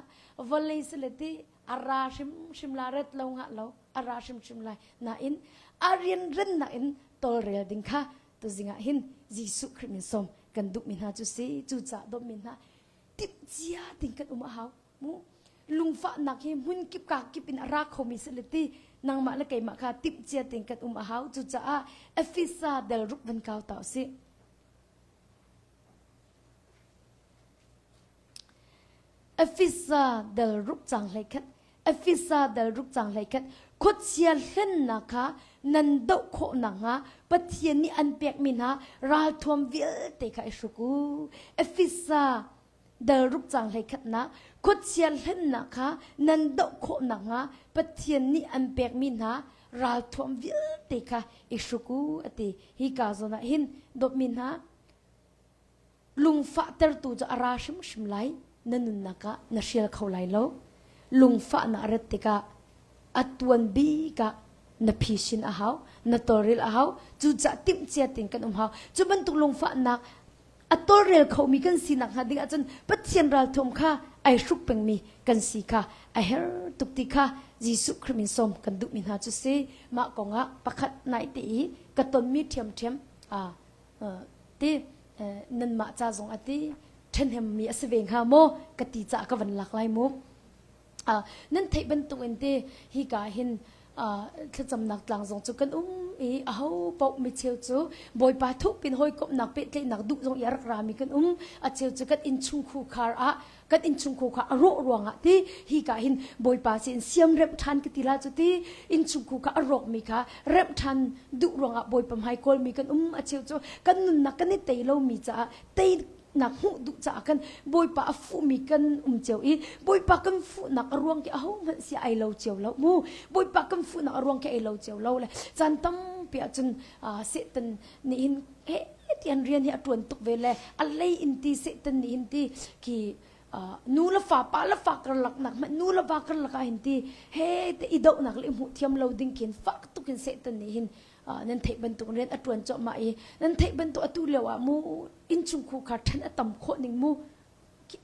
vawlei sile ti a ra hrimhrim la ret lo ngah lo a ra hrimhrim lai nain a rianrannak in tawlrel ding kha tuzing ah hin Jesuh Khrih min sawm kan duhmi hna cu si cucaah dawtmi hna timhcia ding kan um a hau mu lungfahnak hi hmun kip ka kip in a ra khomi si le ti nangmah le keimah kha timhcia tein kan um a hau cucaah Efesa del ruk van kau ta usih Efesa del ruk cang hlei khat Efesa del ruk cang hlei khat khuachia hlennak kha nan doh khawh nakhnga Pathian nih an pekmi hna ralthuam vialte kha i hruk u. Efesa del ruk cang hlei khatnak khuachia hlennak kha nan doh khawh nakhnga Pathian nih an pekmi hna ralthuam vialte kha i hruk u a ti. Hi ka zawn ah hin dawtmi hna lungfahtertu cu a ra hrimhrim lai na nunnak ah na hrial kho lai lo lungfahnak a rat tikah a tuan bik ah na phisin a hau na tawlrel a hau cucaah timhcia tein kan um hau cu bantuk lungfahnak a tawlrel khomi kan sinak hnga ding ahcun Pathian ralthuam kha ai hruk pengmi kan si kha a her tuk ti kha Jesuh Khrih min sawm kan duhmi hna cu si mah kongah pakhat nai te i ka tonmi ṭhiamṭhiam ti nanmah ca zong a ti ṭhahnemmi a si ve hnga maw ka ti caah ka van lak lai mu nan theih bantuk in ti hi ka hin thlacamnak tlang zong cu kan um i aho paoh micheu cu Bawipa thukpin hawikomhnak pehtlaihnak duh zong i a rak rami kan um a cheu cu kan innchungkhur khar ah kan innchungkhur kha a rawh ruangah ti hi ka hin Bawipa sin siamremh ṭhan ka ti la cu ti innchungkhur kha a rawkmi kha remh ṭhan duh ruangah Bawipa hmai kawlmi kan um a cheu cu kan nunnak kan i tei lomi caah tei nak hmuh duh caah kan Bawipa a fuhmi kan um cio i Bawipa kan fuhnak a ruang khi ahohmanh si ai lo cio lo mu Bawipa kan fuhnak a ruang khi ai lo cio lo le caan tampi ahcun Satan nih hin he tian rian hi a ṭuan tuk ve le a lei in ti Satan nih hin ti khi nu le fa pa le fa karlak nak hmanh nu le va karlak ah hin ti he te i dohnak le i hmuh thiam lo ding khin fak tuk in Satan nih hin nan theih bantuk rian a ṭuan cuahmah i nan theih bantuk atu lio ah mu innchungkhur kha ṭhen a tam khawh ning mu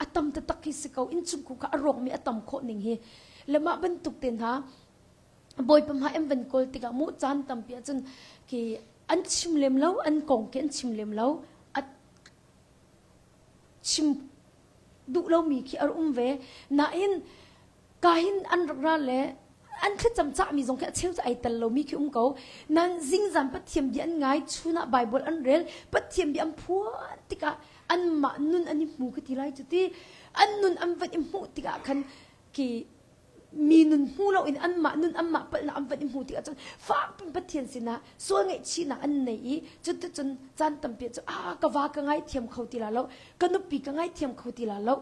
a tam taktak hi si ko innchungkhur kha a rawkmi a tam khawh ning hi le mah bantuk te hna Bawipa hmai an van kawl tikah mu caan tampi ahcun khi an chim lem lo an kong khi an chim lem lo a chim duh lomi khi a um ve nain ka hin an rak ra le an thlacam cahmi zong khi a cheu cu ai tel lomi khi um ko nan zingzam Pathian bia an ngai chun ah Bible an rel Pathian bia an phuan tikah anmah nun an i hmu ka ti lai cu ti an nun an van i hmuh tikah khan khi mi nun hmu loin anmah nun anmah palhnak an van i hmu tikah cun fakpin Pathian sinah sual ngaihchihnak an nei i cuticun caan tampi cu ah ka va ka ngaithiam kho ti la lo ka nupi ka ngaithiam kho ti la lo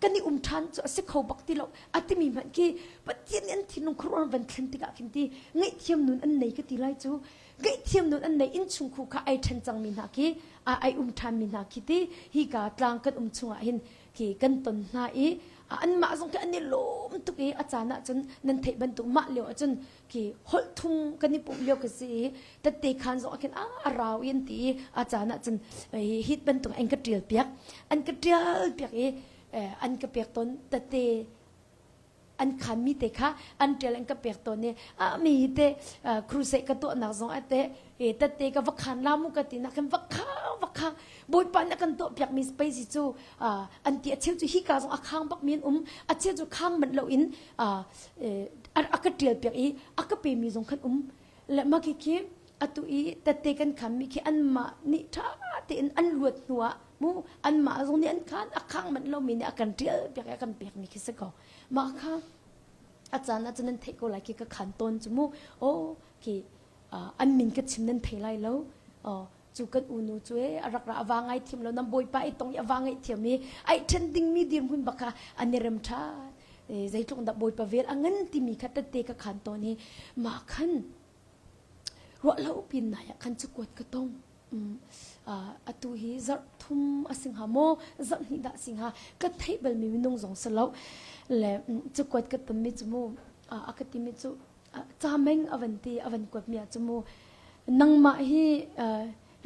kan i um ṭhan cu a si kho bak ti lo a timi hmanh khi Pathian nih an thinlung khuaruahhar van thlen tikah khin ti ngaihthiam nun an nei ka ti lai cu ngaihthiam nun an nei innchungkhur kha ai ṭhen cangmi hna khi ai um ṭhanmi hna khi ti hi ka tlang kan um chungah hin khi kan ton hna i anmah zong khi an i lawm tuk i a caan ah cun nan theih bantuk mah lio ah cun khi holh thum kan i pumh lio ka si i tette khan zong ah khin a rau in ti i a caan ah cun hit bantuk an ka ṭial piak an ka ṭial piak i an ka pek tawn tette. An khanmi te kha an ṭial an ka pek tawn i a mi hi te crusade ka tuahnak zong ah te tette ka va khan la mu ka ti nak khan va khang va khang Bawipa nih a kan tuahpiak mi space hi cu an ti a cheu cu hika zong a khang bak mi an um a cheu cu khang manh loin a ka ṭial piak i a ka pe mi zong khan um le mah khi khi atu i tette kan khan mi khi anmah nih ṭha tein an luat hnu ah mu anmah zong nih an khan a khang manh lomi nih a kan ṭial piak i a kan pek mi khi si ko mah kha a caan ah cun nan theih ko lai khi ka khan tawn cu mu aw khi an min ka chim nan thei lai lo cu kan unu cu e a rak ra a va ngai thiam lo nan bawipa i tong i a va ngaih thiam i ai ṭhen dingmi dirhmun bak kha an i rem ṭha zeitluk dah bawipa vel a ngan timi kha tette ka khan tawn i mah khan ruah lo pin nai ah khan cakuat ka tong atu hi zarh thum a si hnga maw zarh hnih dah si hnga ka theih balmi minung zong si lo le cakuat ka tonmi cu mu a ka timi cu cameng a van ti a van kuatmi ah cu mu nangmah hi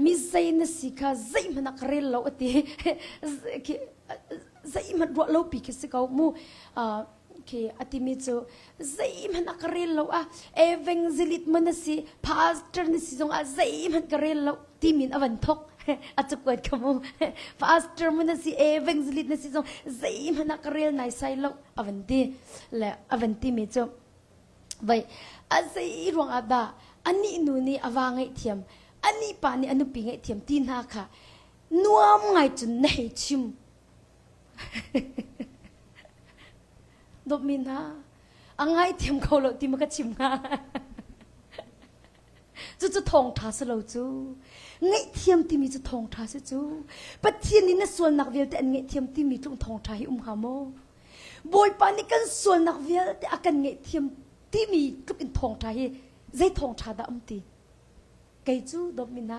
mi zei na si kha zeihmanh ah ka rel lo a ti zeihmanh ruah lo pi khi si ko mu khi a timi cu zeihmanh a ka rel lo a evangelist man na si pastor na si zong ah zeihmanh ka rel lo timin a van thok a cakuat ka mu pastor man na si evangelist na si zong zeihmanh a ka rel nai sai lo a van ti le a van ti mi cu vai a zei ruang ah dah anih nu nih a va ngaihthiam anih pa nih a nupi ngaihthiam ti hna kha nuam ngai cun na hei chim Dawtmi hna, a ngaithiam kho lo ti ma ka chim hnga? Cucu thawngṭha si lo cu. Ngaihthiam timi cu thawngṭha si cu. Pathian nih na sualnak vialte an ngaihthiam timi tluk thawngṭha hi um hnga maw? Bawipa nih kan sualnak vialte a kan ngaihthiam timi tluk in thawngṭha hi zei thawngṭha dah um ti? Kei cu dawtmi hna,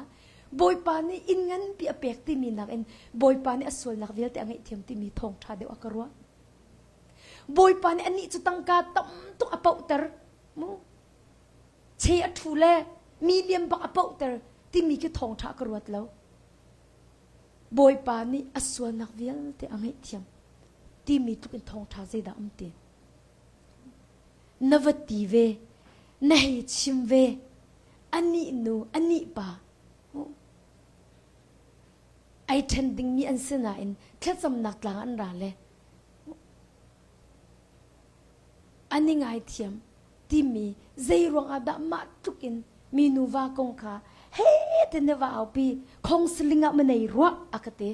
Bawipa nih inn nganpi a pek timi nakin Bawipa nih a sualnak vialte a ngaihthiam timi thawngṭha deuh a ka ruah. Bawipa nih anih cu tangka tam tuk a pohter mu. Che a ṭhu le mi liam bak a pohter timi khi thawngṭha ka ruat lo. Bawipa nih a sualnak vialte a ngaihthiam timi tluk in thawngṭha zeidah um ti. Na va ti ve, na hei chim ve, anih nu, anih pa. Ai ṭhen dingmi an si nain thlacamnak tlang an ra le an i ngaithiam timi zei ruangah dah mah tluk in mi nuva kong kha he te na va aupi khongsaling ah ma nei ruah a ka ti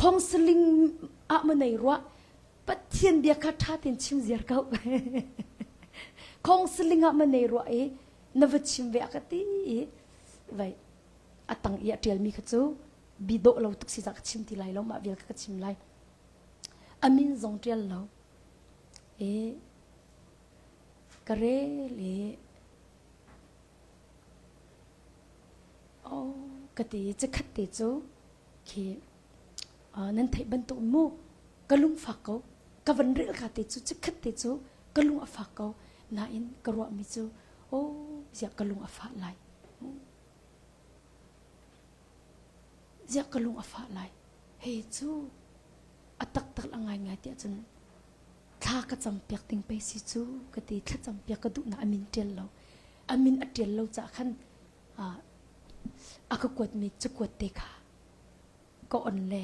khongsaling ah ma nei ruah Pathian bia kha ṭha tein chim ziar ko khongsaling ah ma nei ruah i na va chim ve a ka ti i vai a tang i a ṭialmi kha cu bi dawh lo tuk si za ka chim ti lai lo mah vial kha ka chim lai a min zong ṭial lo i ka rel i oh ka ti cikhat te cu khi nan theih bantuk mu ka lung fak ko ka van rel ka te cu cikhat te cu ka lung a fak ko nain ka ruahmi cu oh ziah ka lung a fah lai Ziah ka lung a fah lai? Hei cu a taktak a ngaingai tiah cun thla ka campiak ding pei si cu ka ti thlacam piak ka duhnak a min ṭial lo a min a ṭial lo caah khan a ka kuatmi cakuat te kha ka on le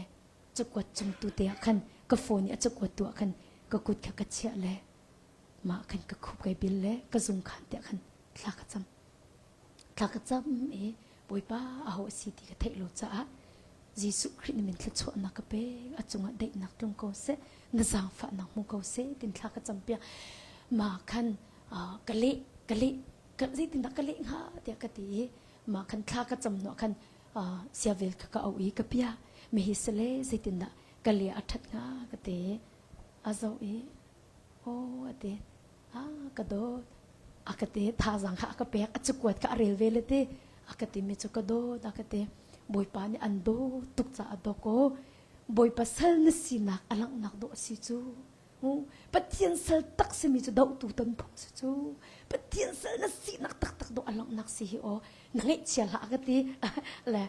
cakuat cung tu te ah khan ka phone i a cakuat tu ah khan ka kut kha ka chiah le mah khan ka khup kai bil le ka zung khan tiah khan thla ka cam Thla ka cam i Bawipa aho a si ti ka theih lo caah Jesuh Khrih na min thluachuahnak ka pek a cungah daihnak tlung ko seh na zaangfahnak hmu ko seh tin thla ka campiak ma khan ka leh ka leh ka zeitindah ka leh hnga tiah ka ti i mah khan thla ka cam hnuah khan siavel kha ka auh i ka pia mi hi sale zeitindah ka le a ṭhat hnga ka ti a zoh i aw a ti a ka dawt a ka ti thazaang kha a ka pek a cakuat kha a rel ve le ti a ka timi cu ka dawt a ka ti bawipa nih an dawt tuk caah dawk aw bawipa sal na sinak a langhnak dawh a si cu Pathian sal tak simi cu dohtu ton phung si cu Pathian sal na sinak taktak dawh a langhnak si hi aw na ngaihchia hlah a ka ti le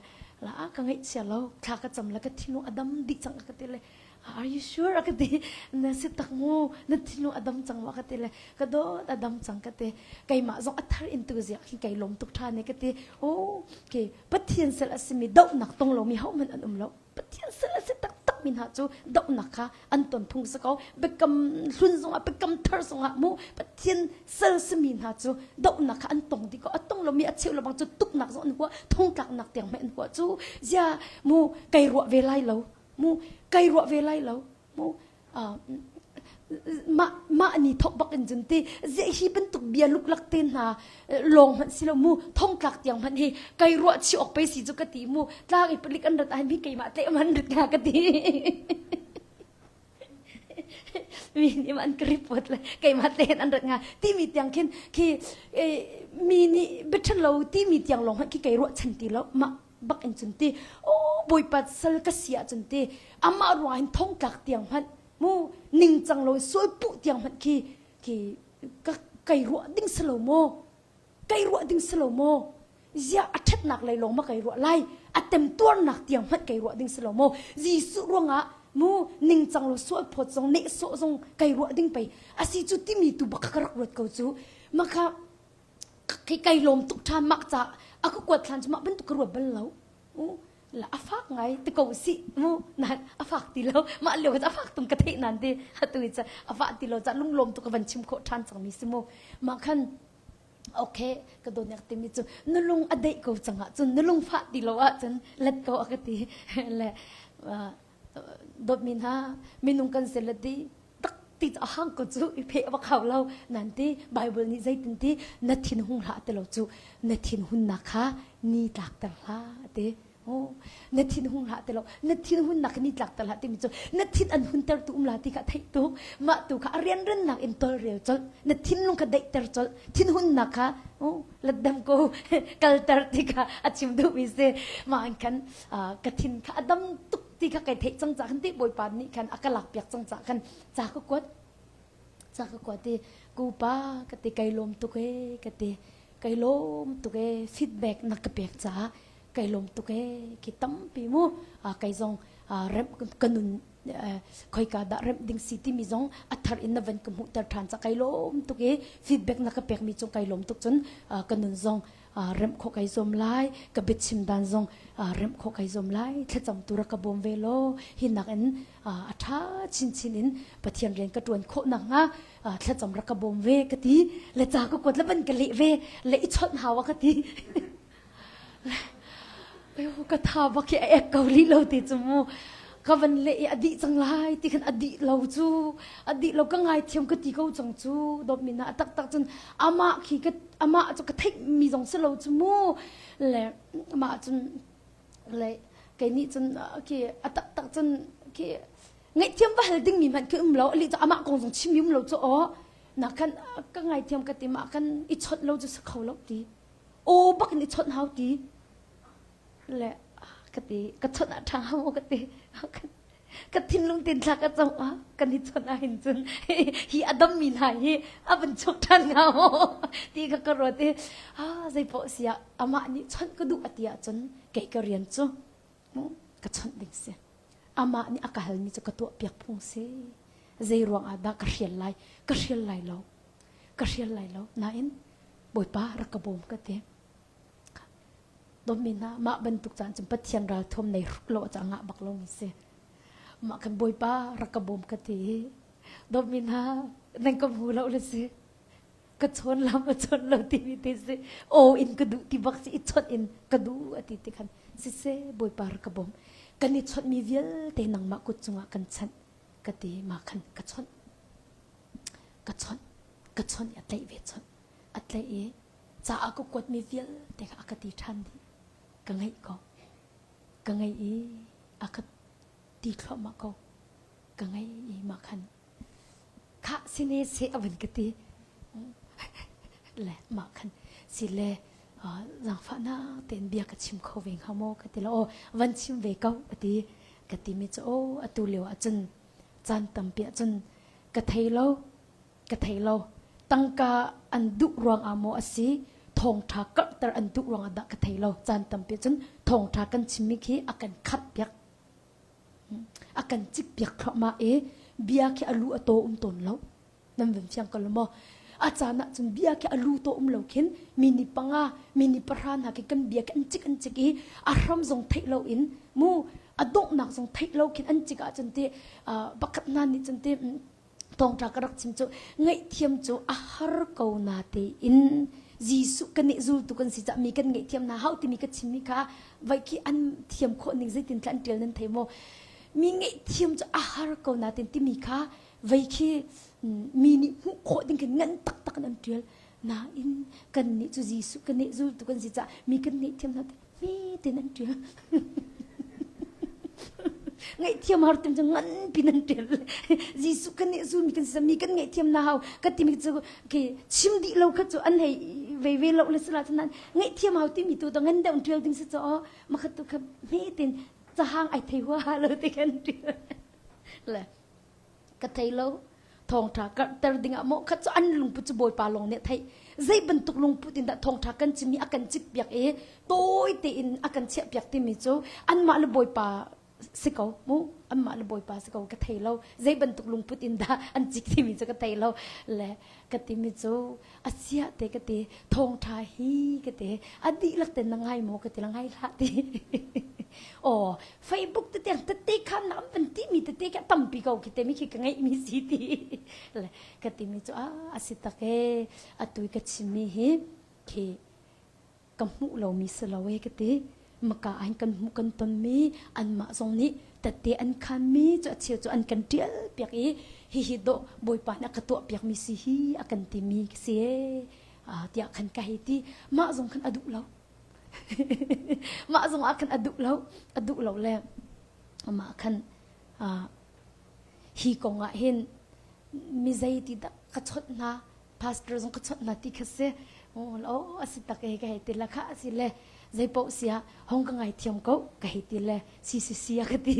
la ka ngaihchia lo thla ka cam le ka thinlung a dam dih cang a ka ti le. Are you sure? A ka ti. Na si tak mu, na thinlung a dam cang ma ka ti le ka dawt a dam cang ka ti. Keimah zong a thar in tu ziak hin kai lawm tuk ṭhan e ka ti. Oh, okay. Pathian sal a simi dohnak tong lomi hohmanh an um lo. Pathian sal a si taktak mi hna cu dohnak kha an ton phung si ko. Biakam hlun zongah biakam thar zongah mu Pathian sal simi hna cu dohnak kha an tong dih ko. A tong lomi a cheu lobang cu tuknak zong an huah, thongtlaknak tiang hmeh an huah cu zia mu kai ruah ve lai lo. Mu kai ruah ve lai lo. Mu mah mah ni thok bak in cun ti hi bantuk bia luklak te hna lawng hmanh si lo mu thongtlak tiang hmanh hi kai ruah chi ok pe si cu ka ti mu tlang i palik an rat ai mi keimah tle man rit nga ka ti mi nih an ka report le keimah te an rat nga ti mi tiang khin khi mi nih biathan lo ti mi tiang lawng hmanh khi kai ruah chan ti lo mah bak in cun ti o bawipa sal ka si ahcun ti amah ruang hin thongtlak tiang hmanh mu ningcang lo sual puh tiang hmanh khi khi ka kai ruah ding si lo maw kai ruah ding si lo maw ziah a ṭhatnak lei lawng ma kai ruah lai a temtuarnak tiang hmanh kai ruah ding si lo maw Jesuh ruangah mu ningcang lo sual phawt zong nehsawh zong kai ruah ding pei asi cu timi tu bak ka rak ruat ko cu maka khi kai lawm tuk ṭhan mak ca a ka kuat hlan cu mah bantuk ka ruat bal lo la a fak ngai ti ko si mu nan a fak ti lo mah lio a fak tung ka theih nan ti atu i a fah ti lo ca lunglawm tuk ka van chim khawh ṭhan cang mi si mu mah khan okay ka dawt timi cu na lung a deih ko cang ah cun na lung fah ti lo ah cun let ko a ka ti le dawtmi hna minung kan si le ti tak ti a hang ko cu i pheh bak hau lo nan ti bible nih zeitin ti na thin hung hlah ti lo cu na thin hunnak kha ni tlak ter hlah ti oh na thin hung hlah ti lo na thin hunnak ni tlak ter hlah timi cu na thin an hunter tu um la ti kha theih tu mah tu kha a rianrannak in tolrel colh na thinlung kha daihter colh thin hunnak kha oh latdam ko kalter ti kha a chim duhmi si mah an khan ka thin kha a dam tuk ti kha kai theih cang ca khan ti bawipa nih khan a ka lak piak cang ca khan ca ka kuat ca ka kuat i kupa ka ti kai lawm tuk e ka ti kai lawm tuk e feedback na ka pek caah kai lawm tuk e ki tampi mu kai zong rem ka nun khoika dah remh ding si timi zong a thar in na van ka hmuhter ṭhan ca kai lawm tuk i feedback na ka pekmi cung kai lawm tuk cun ka nun zong remh khawh kai zuam lai ka biachim dan zong remh khawh kai zuam lai thlacam tu rak ka bawm ve law hi nak in a ṭha chinchin in Pathian rian ka ṭuan khawh nakhnga thlacam rak ka bawm ve ka ti le ca ka kuat le van ka leh ve le i chawnh hau a ka ti Ka tha bak hi a ek ko li lo ti cu mu ka van leh i a dih cang lai ti khan a dih lo cu a dih lo ka ngaithiam ka ti ko cang cu dawtmi na a taktak cun amah khi ka amah cu ka theih mi zong si lo cu mu le amah cun le kei nih cun khi a taktak cun khi ngaihthiam va hal ding mi hmanh khi um lo ali cu amah kong zong chim mi um lo cu aw na khan ka ngaithiam ka ti mah khan i chawnh lo cu si kho lo ti aw bak in i chawnh hau ti le ka ti ka chawnh ah ṭha maw ka ti ka thinlung tin thla ka cong ah kan i chawnh ah hin cun hi a dammi hna hi a van chuk ṭhan hnga maw ti kha ka ruat i ah zeipoh si ah amah nih chawnh ka duh a ti ahcun kei ka rian cu ka chawnh ding si amah nih a ka halmi cu ka tuah piak phung si zei ruang ah dah ka hrial lai ka hrial lai lo ka hrial lai lo nain bawipa rak ka bawm ka ti Dawtmi hna, mah bantuk caan cun Pathian ralthuam nei hruk lo ca ngah bak lomi si. Mah kan Bawipa rak ka bawm ka ti. Dawtmi hna, nan ka hmu lo le si. Ka chawn lam a chawn lo timi te si. Aw in ka duh ti bak si, i chawnh in ka duh a ti ti khan siseh Bawipa rak ka bawm. Kan i chawnhmi vialte nangmah kut cungah kan chanh ka ti ma khan ka chawnh. Ka chawnh. Ka chawnh i a tlaih ve chawnh. A tlaih i ca a ka kuatmi vialte kha a ka ti ṭhan dih. Ka ngaih ko. Ka ngaih i a ka ti thluahmah ko. Ka ngaih i mah khan khah sine seh a van ka ti. Le mah khan si le zaangfahnak tein bia ka chim kho ve hnga maw ka ti lo aw van chim ve ko a ti ka ti mi cu aw atu lio ah cun caan tampi ah cun ka thei lo Ka thei lo. Tangka an duh ruangah maw a si, thawngṭha karhter an duh ruangah dah ka thei lo. Caan tampi cun thawngṭha kan chimmi khi a kan khat piak. A kan cik piak thluahmah i bia khi a lu a taw um tawn lo. Nan van fiang ko lo maw? A caan ah cun bia khi a lu taw um lo khin mi ni panga, mi ni pahra hna khi kan bia khi an cik an cik i a hram zong theih lo in mu a donghnak zong theih lo khin an cik ahcun ti pakhat hna nih cun ti thawngṭha ka rak chim cu ngaihthiam cu a har ko na tein Jesuh kan nih zultu kan si cah mi kan ngaihthiam hna hau timi ka chimmi kha vai khi an thiam khawh ning zeitin tla an ṭial nan thei maw mi ngaihthiam cu a har ko na tein timi kha vei khi mi nih hmuh khawh ding khin ngan taktak in an ṭial nain kan nih cu Jesuh kan nih zultu kan si cah mi kan ngaihthiam hna hme tein an ṭial ngaihthiam har tim cu nganpi nan ṭial Jesuh kan nih zulmi kan si mi kan ngaihthiam na hau ka timi cu khi chim dih lo kha cu an hei ve ve lo le sila cu nan ngaihthiam hau timi tu to ngan deuh ṭial ding si caw makhat tu kha hme tein cahang ai thei hua lo ti kan ṭial le ka thei lo thawngṭha karhter dingah maw khat cu an lungput cu Bawipa lawng nih a theih zei bantuk lungput in dah thawngṭha kan chim i a kan cikpiak i tawi tein a kan chiahpiak timi cu anmah le Bawipa si ko mu anmah le Bawipa si ko ka thei lo zei bantuk lungput in dah an cik timi cu ka thei lo le ka timi cu a sia te ka ti thawngṭha hi ka ti a dihlak ten na ngai maw ka ti la ngai hlah ti aw Facebook te tiang tete khan na an ti mi tete ka tampi ko khi te mi khi ka ngeih mi si ti le ka ti mi cu a a si tak e atu ka chim mi hi khi ka hmuh lomi si lo e ka ti maka an kan hmuh kan tonmi anmah zong nih tette an khanmi cu a cheu cu an kan ṭial piak i hihi dawh bawipa nih a ka tuah piakmi si hi a kan timi ka si e tiah khan ka hei ti mah zong khan a duh lo mah zong ah khan a duh lo a duh lo le amah khan hi kong ah hin mi zei ti dah ka chawnh hna pastor zong ka chawnh hna ti kha si oh a si tak e ka hei ti la kha a si le zei paoh sia hong ka ngai thiam ko ka hei ti le si si si a ka ti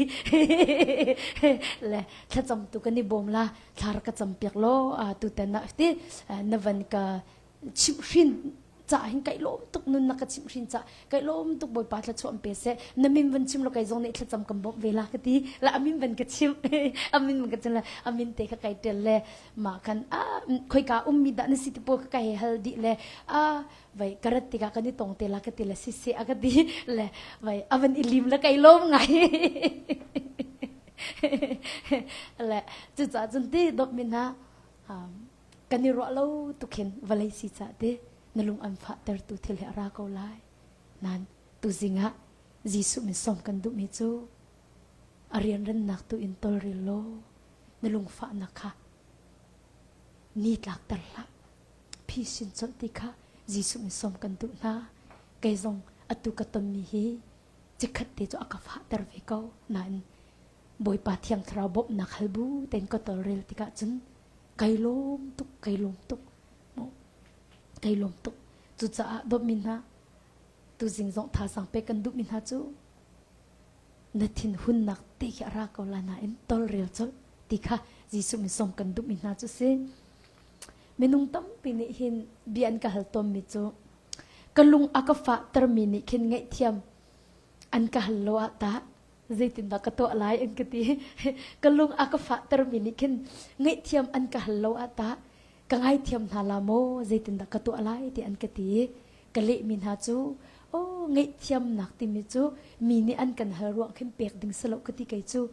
le thlacam tu kan i bawm la thla ka cam piak lo tu tan ah ti na van ka chimhhrin ca hin kai lawm tuk nun na ka chimhhrin ca kai lawm tuk bawipa thluachuah pe seh na min van chim lo kai zong nih thlacam kan bawmh ve la ka ti la amin van ka chim amin van ka chim le amin te kha kai tel le ma khan a khoika ummi dah na si ti pawl ka kai hal dih le a vai karat tikah kan i tong te la ka ti le si si a ka ti le vai avan i lim le kai lawm ngai le cucaah cun ti dawt min ha kan i ruah lo tuk hin vawlei si cah te na lung an fahtertu thil hi a ra ko lai nan tuzing ah Jesuh min sawm kan duhmi cu a rianrennak tu in tolrel law na lungfahnak kha ni tlakter hlah phisin colh ti kha Jesuh min sawm kan duh hna kei zong atu ka tonmi hi chikkhat te cu a ka fahter ve ko nain Bawipa Thiang Thlarau bawmhnak hal bu tein ka tawlrel tikah cun kai lawm tuk kai lawm tuk kai lawm tuk cucaah dawtmi hna tuzing zong thazaang pek kan duhmi hna cu na thinhunnak te khi a ra ko la nain tawlrel colh ti kha Jesuh min sawm kan duhmi hna cu si minung tampi nih hin bia an ka hal tawnmi cu ka lung a ka fahtermi nih khin ngaihthiam an ka hal lo ah tah zeitindah ka tuah lai an ka ti ka lung a ka fahtermi nih khin ngaihthiam an ka hal lo ah tah ka ngaithiam hna la maw zeitindah ka tuah lai ti an ka ti ka lehmi hna cu oh ngaihthiamnak timi cu mi nih an kan hal ruang khin pek ding si lo ka ti kei cu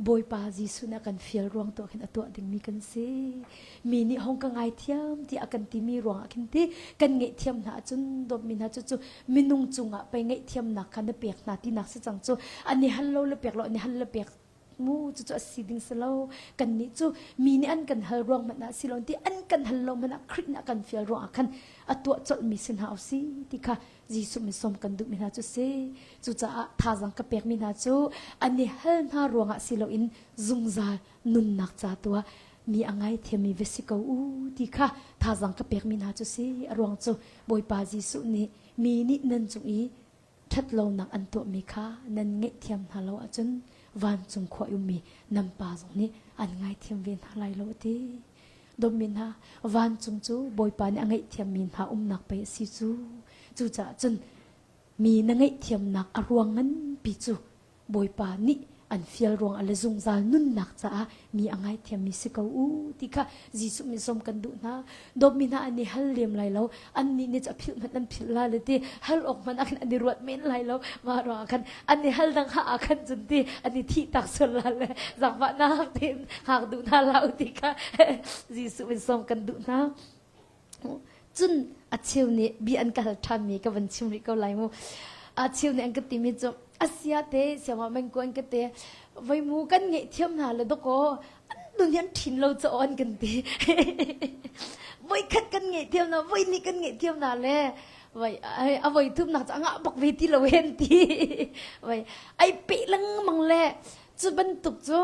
Bawipa Jesuh nih a kan fial ruang tuah khin a tuah dingmi kan si. Mi nih hong ka ngaithiam ti a kan timi ruangah khin ti kan ngaihthiam hna ahcun dawtmi hna cu cu minung cungah pei ngaihthiamnak kha na pek hna tinak si cang cu an i hal lo le pek lo an i hal le pek mu cucu a si ding si lo kan nih cu mi nih an kan hal ruang hmanh ah si lo ti an kan hal lo hmanh ah Khrih nih a kan fial ruangah khan a tuah colhmi si hna usih ti kha Jesuh min sawm kan duhmi hna cu si. Cucaah thazaang ka pekmi hna cu an i hal hna ruangah si loin zungzal nunnak ca tu ah mi a ngaithiammi va si ko u ti kha thazaang ka pekmi hna cu si. A ruang cu Bawipa Jesuh nih mi nih nan cung i ṭhatlonak an tuahmi kha nan ngaihthiam hna lo ahcun vancung khua i ummi nan Pa zong nih an ngaithiam ve hna lai lo a ti. Dawtmi hna, vancung cu Bawipa nih a ngaihthiammi hna umnak pei a si cu. Cucaah cun mi na ngaihthiamnak a ruang nganpi cu Bawipa nih An fial ruangah le zungzal nunnak caah mi a ngaithiammi si ko u ti kha Jesuh min sawm kan duh hna. Dawtmi hna an i hal lem lai lo. Annih nih cu a philh hmanh an philh la le ti hal awk hmanh ah khan an i ruat men lai lo. Mah ruangah khan an i hal dang ha ah khan cun ti an i thih tak sual la le zaangfahnak tein hngak duh hna hlah u ti kha Jesuh min sawm kan duh hna. Cun a cheu nih bia an ka hal ṭhanmi ka van chim rih ko lai mu. A cheu nih an ka timi cu asia te siangah mengku an ka te voi mu kan ngaihthiam hna le dawkaw an nun hi an ṭhin lo caw an kan ti. Voi khat kan ngaihthiam hna, voi hnih kan ngaihthiam hna le voi a voi thumnak cu a ngah bak ve ti lo hen ti. Voi ai peh lengmang le cu bantuk cu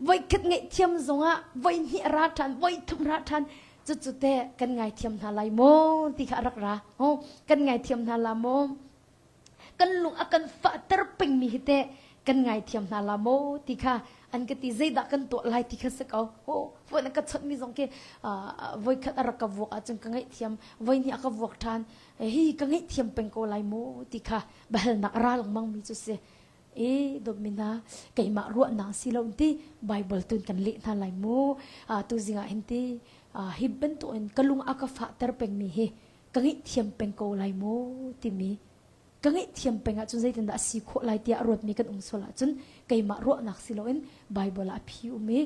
voi khat ngaihthiam zongah voi hnih a ra ṭhan, voi thum ra ṭhan cucu teh kan ngaithiam hna lai maw ti kha a rak ra. Oh, kan ngaithiam hna la maw? Kan lung a kan fahter pengmi hi teh kan ngaithiam hna la maw ti kha an ka ti zeidah kan tuah lai ti kha si ko. Oh, voi na ka chawnhmi zong khi voikhat a rak ka vuak ahcun ka ngaihthiam, voi hnih a ka vuak ṭhan, hi ka ngaihthiam peng ko lai maw ti kha biahalnak a ra lengmangmi cu si. E dawtmi hna keimah ruahnak si lo ti Bible tun kan leh hna lai mu tu zingah hin ti hi bantukin ka lung a ka fahter pengmi hi ka ngaihthiam peng ko lai mu timi ka ngaihthiam peng ahcun zeitindah a si khawh lai tiah ruatmi kan um sual ahcun keimah ruahnak si loin Bible ah a phi um i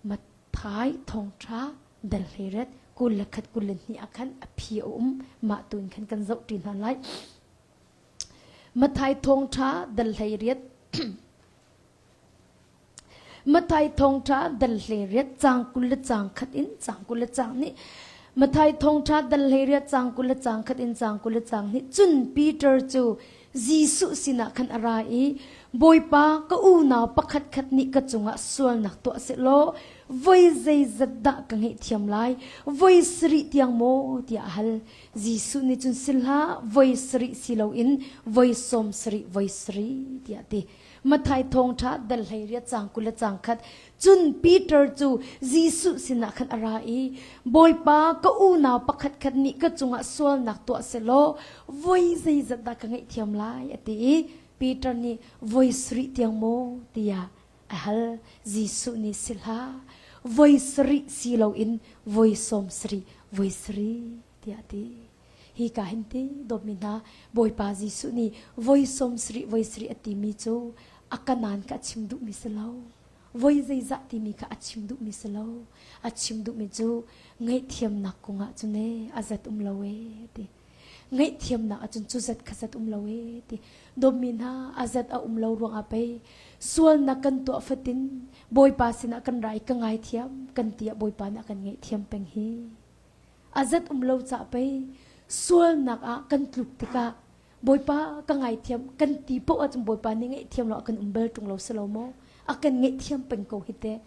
Matthai thawngṭha dal hlei 21 22 ah khan a phi a um mah tu in khan kan zoh ṭi hna lai. Matthai thawngṭha dal 18 Matthai thawngṭha dal 18 caang 20 le caang khat in caang 20 le caang hnih Matthai thawngṭha dal 18 caang 20 le caang khat in caang 20 le caang hnih cun Peter cu Jesuh sinah khan a ra i Bawipa ka unau pakhatkhat nih ka cungah sualnak tuah sehlaw voi zeizat dah ka ngaihthiam lai voi sarih tiang maw tiah a hal Jesuh nih cun si hlah, voi sarih si loin voi sawm sarih voi sarih tiah a ti. Matthai thawngṭha dal 18 caang 20 le caang khat cun Peter cu Jesuh sinah khan a ra i Bawipa ka unau pakhatkhat nih ka cungah sualnak tuah sehlaw voi zeizat dah ka ngaihthiam lai a ti i Peter nih voi sarih tiang maw tiah a hal. Jesuh nih si hlah, voi sarih si loin voi sawm sarih voi sarih tiah a ti. Hi ka hin ti dawtmi hna Bawipa Jesuh nih voi sawm sarih voi sarih a timi cu a kanan kha a chim duhmi si lo. Voi zeizah timi kha a chim duhmi si lo. A chim duhmi cu ngaihthiamnak kongah cun ee a zat um lo ee ti. Ngaihthiamnak ahcun cu zat kha zat um lo ee ti. Dawtmi hna a zat a um lo ruangah pei sualnak kan tuah fatin Bawipa sinah kan ra i ka ngaithiam kan ti ah Bawipa nih a kan ngaihthiam peng hi. A zat um lo cah pei sualnak ah kan tluk tikah Bawipa ka ngaithiam kan ti paoh ahcun Bawipa nih ngaihthiam lo a kan um bal ṭung lo si lo maw? A kan ngaihthiam peng ko hi teh.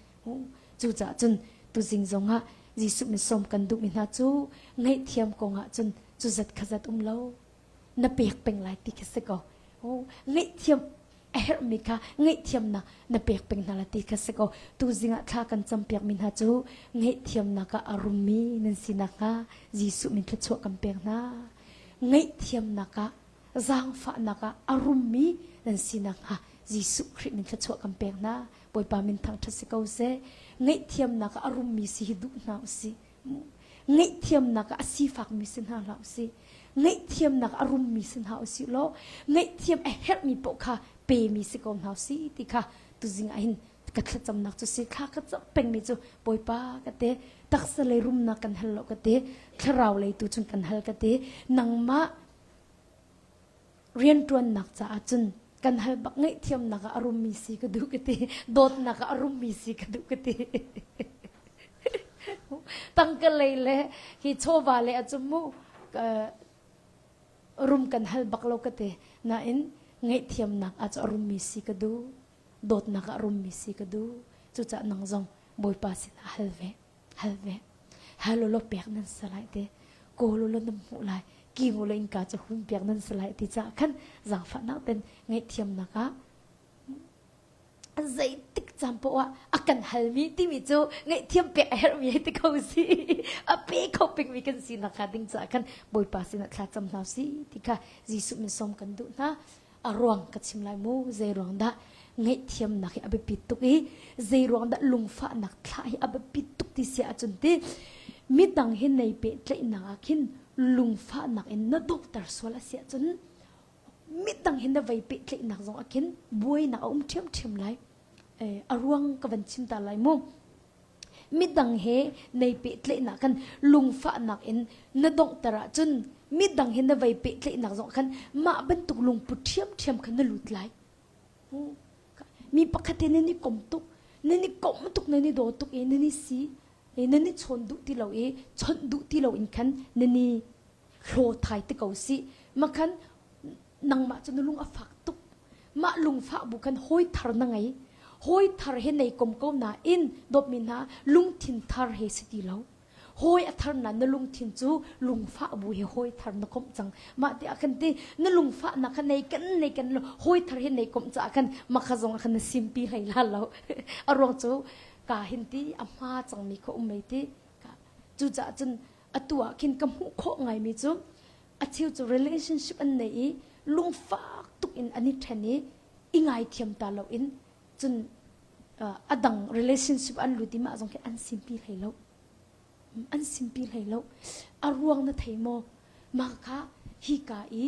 Cucaah cun tuzing zongah Jesuh min sawm kan duhmi hna cu ngaihthiam kongah cun cu zat kha zat um lo na pek peng lai ti khi si ko. Ngaihthiam a herhmi kha ngaihthiamnak na pek peng hna la ti kha si ko. Tuzing ah thla kan campiakmi hna cu ngaihthiamnak ah a rummi nan si nakhnga Jesuh min thluachuah kan pek hna. Ngaihthiamnak ah zaangfahnak ah a rummi nan si nakhnga Jesuh Khrih min thluachuah kan pek hna. Bawipa min thangṭhat si ko seh. Ngaihthiamnak ah a rummi si hi duh hna usih. Ngaihthiamnak ah a sifakmi si hna hlah usih. Ngaihthiamnak a rummi si hna usih law ngaihthiam a herhmi paoh kha pemi si ko hna usih ti kha tuzing ah hin ka thlacamnak cu si thla ka cam pengmi cu Bawipa ka te taksa lei rumnak kan hal lo ka te thlarau lei tu cun kan hal ka te nangmah rianṭuannak caah cun kan hal bak ngaihthiamnak ah a rummi si ka duh ka ti dawtnak ah a rummi si ka duh ka ti tangka lei le hi chawva le a cu mu rum kan hal bak lo ka ti nain ngaihthiamnak ah cu a rummi si ka duh dawtnak ah rummi si ka duh cucaah nang zong Bawipa sinah hal ve hal ve hal law pek nan si lai te kawl law nan hmuh lai king law innka cu hun piak nan si lai ti caah khan zaangfahnak ten ngaihthiamnak ah zeitik caan poah ah a kan halmi timi cu ngaihthiam pek a herhmi hei ti ko si a pe kho pengmi kan si nakhnga ding caah khan Bawipa sinah thla cam hna si ti kha Jesuh min sawm kan duh hna. A ruang ka chim lai mu. Zei ruang dah ngaihthiamnak hi a biapit tuk i zei ruang dah lungfahnak thlah hi a biapit tuk ti si ahcun ti midang hi nei pehtlaihnak ah khin lungfahnak in na donghter sual a si ahcun midang hi na vei pehtlaihnak zong ah khin buainak a um ṭhiamṭhiam lai. A ruang ka van chim ta lai mu. Midang he nei pehtlaihnak khan lungfahnak in na donghter ahcun midang he na vei pehtlaihnak zong khan mah bantuk lungput ṭhiamṭhiam khan na lut lai. Mi pakhat he nan i kom tuk, nan i kom tuk, nan i daw tuk i nan i si, nan i chawn duh ti lo i chawnh duh ti lo in khan nan i hlaw thai te ko si. Makhan nangmah cu na lung a fak tuk. Mah lungfah bu khan hawi thar na ngei. Hawi thar he nei kom ko nain dawtmi hna lungthin thar he si ti lo. Hawi a thar na na lungthin cu lungfah bu he hawi thar na komh cang. Mah ti ah khan ti na lungfahnak kha nei kan nei kan lo hawi thar he nei komh caah khan makha zong ah khan na simpi hlei la lo. A ruang cu ka hin ti a hma cangmi kha um mei ti. Cucaah cun atu ah khin ka hmuh khawh ngaimi cu a cheu cu relationship an nei i lungfak tuk in an i ṭhen i i ngaithiam ta lo in cun a dang relationship an lut i mah zong khi an simpi hlei lo an simpi hlei lo a ruang na thei maw mah kha hi ka i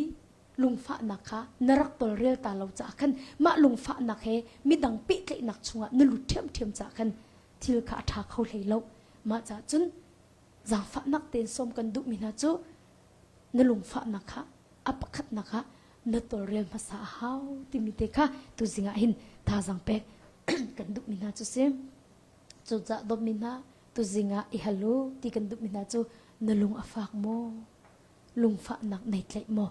lungfahnak kha na rak tolrel ta lo caah khan mah lungfahnak he midang pehtlaihnak chungah na lut ṭhiamṭhiam caah khan thil kha a ṭha kho hlei lo mah caah cun zaangfahnak tein sawm kan duhmi hna cu na lungfahnak kha a pakhatnak ah na tawlrel hmasa a hau timi te kha tuzing ah hin thazaang pek kan duhmi hna cu si. Cucaah dawtmi hna tuzing ah i hal u ti kan duhmi hna cu na lung a fak maw? Lungfahnak nei tlaih maw?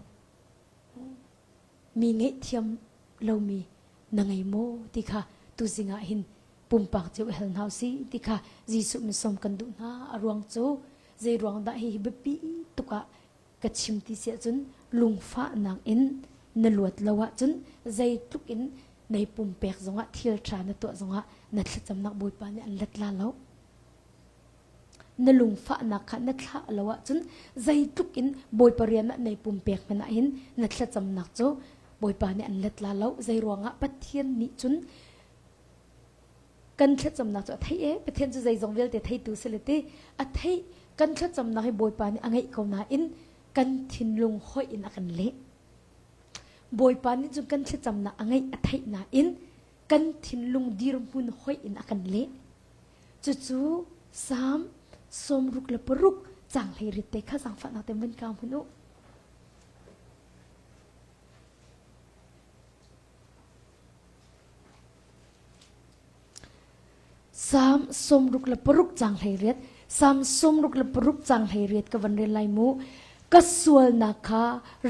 Mi ngaihthiam lomi na ngei maw ti kha tuzing ah hin pumpak cio i hal hna usih ti kha Jesuh min sawm kan duh hna. A ruang cu zei ruang dah hihi biapi tuk ah ka chim ti si ahcun lungfahnak in na luat lo ahcun zeitluk in nei pumpek zongah thil ṭha na tuah zongah na thlacamnak Bawipa nih an let la lo. Na lungfahnak kha na thlah lo ahcun zeitluk in Bawipa rian ah nei pumpek hmanh ah hin na thlacamnak cu Bawipa nih an let la lo. Zei ruangah Pathian nih cun kan thlacamnak cu a theih e Pathian cu zeizong vialte theitu si le ti a theih kan thlacamnak hi Bawipa nih a ngeih ko nain kan thinlung hoih in a kan leh Bawipa nih cun kan thlacamnak a ngeih a theih nain kan thinlung dirhmun hoih in a kan leh cucu Salm 66 caang 18 te kha zaangfahnak te vun ka hmun u Salm 66 caang 18 Salm 66 caang 18 ka van rel lai mu. Ka sualnak kha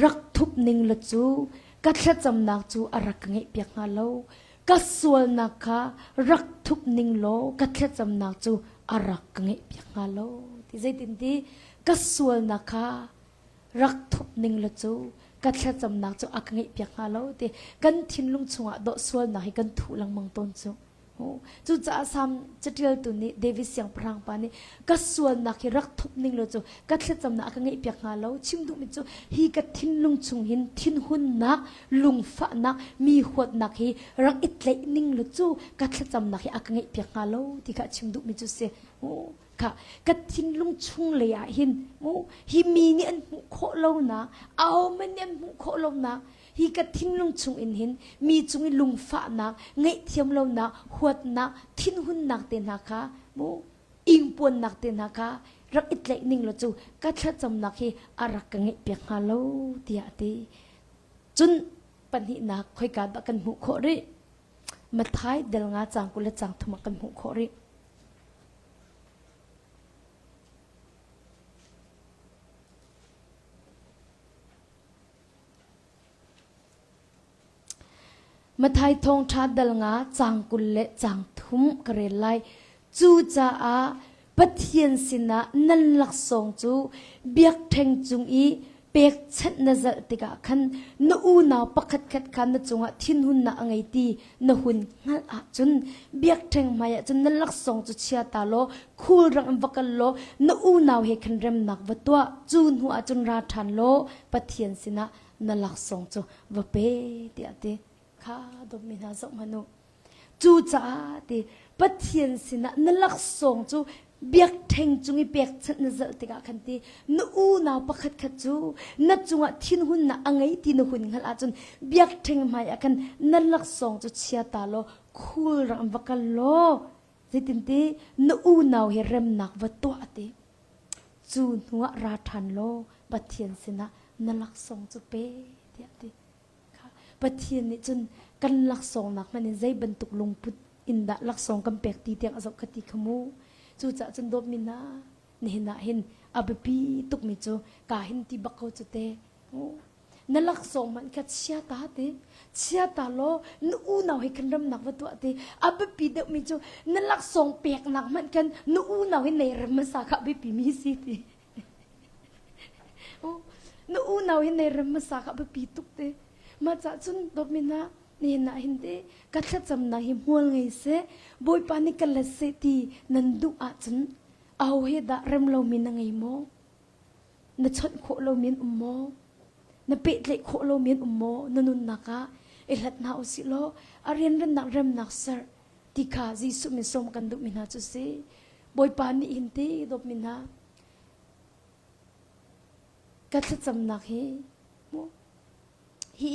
rak thup ning la cu ka thlacamnak cu a rak ka ngeihpiak hnga lo. Ka sualnak kha rak thup ning law ka thlacamnak cu a rak ka ngeihpiak hnga lo. Ti zeitin ti ka sualnak kha rak thup ning la cu ka thlacamnak cu a ka ngeihpiak hnga lo ti kan thinlung chungah dawh sualnak hi kan thuh lengmang tawn cu cucaah Salm caṭialtu nih David siangpahrang pa nih ka sualnak hi rak thup ning law cu ka thlacamnak a ka ngeihpiak hnga lo chim duhmi cu hi ka thinlung chung hin thinhunnak lungfahnak mi huatnak hi rak i tlaih ning law cu ka thlacamnak hi a ka ngeihpiak hnga lo ti kha chim duhmi cu si kha ka thinlung chung lei ah hin mu hi mi nih an hmuh khawh lonak ahohmanh nih an hmuh khawh lonak hi ka thinlung chung in hin mi cung i lungfahnak ngaihthiam lonak huatnak thinhunnak te hna kha mu ingpuannak te hna kha rak i tlaih ning law cu ka thlacamnak hi a rak ka ngeih piak hnga lo tiah a ti cun pahnihnak khoika dah kan hmuh khawh rih Mathai del nga cang 20 le cang thum ah kan hmuh khawh rih Mathai thawngṭha dal nga caang 20 le caang thum ka rel lai. Cucaah Pathian sinah nan laksawng cu biakṭheng cung i pekchanh na zalh tikah khan na unau pakhatkhat kha na cungah thinhunnak a ngei ti na hun hngalh ahcun biakṭheng hmaiah cun na laksawng cu chia ta law khulrang in va kal law na unau he khan remnak va tuah cu hnu ah cun ra ṭhan law Pathian sinah Na laksawng cu va pe tiah ti. Kha dawtmi hna zoh hmanh u. Cucaah ti Pathian sinah na laksawng cu biakṭheng cung i pekchanh na zalh tikah khan ti na unau pakhatkhat cu na cungah thinhunnak a ngei ti na hun hngalh ahcun biakṭheng hmaiah khan na laksawng cu chia ta law khulrang va kal law zeitinti na unau he remnak va tuah ti. Cu hnuah ra ṭhan law Pathian sinah na laksawng cu pe tiah ti. Pathian nih cun kan laksawngnak hmanh in zei bantuk lungput in dah laksawng kan pek ti tiang a zoh kha ti kha mu. Cucaah cun dawtmi hna, nihin ah hin a biapi tukmi cu ka hin ti bak ko cu te. Na laksawng hmanh kha chia ta ti. Chia ta law na unau he khan ramnak va tuah ti. A biapi deuhmi cu na laksawng peknak hmanh khan na unau hi nei rem hmasa kha a biapi mi si ti. Na unau hi nei rem hmasa kha biapi tuk te. Mah cah cun dawtmi hna nihin ah hin te ka thlacamnak hi hmual ngei seh, Bawipa nih ka let seh ti nan duh ahcun aho he dah rem lomi na ngei maw? Na chawnh khawh lomi an um maw? Na pehtlaih khawh lomi an um maw? Na nunnak ah i hlat hna usih law a rianrannak remnak ser ti kha Jesuh min sawm kan duhmi hna cu si. Bawipa nih hin ti dawtmi hna ka thlacamnak hi hi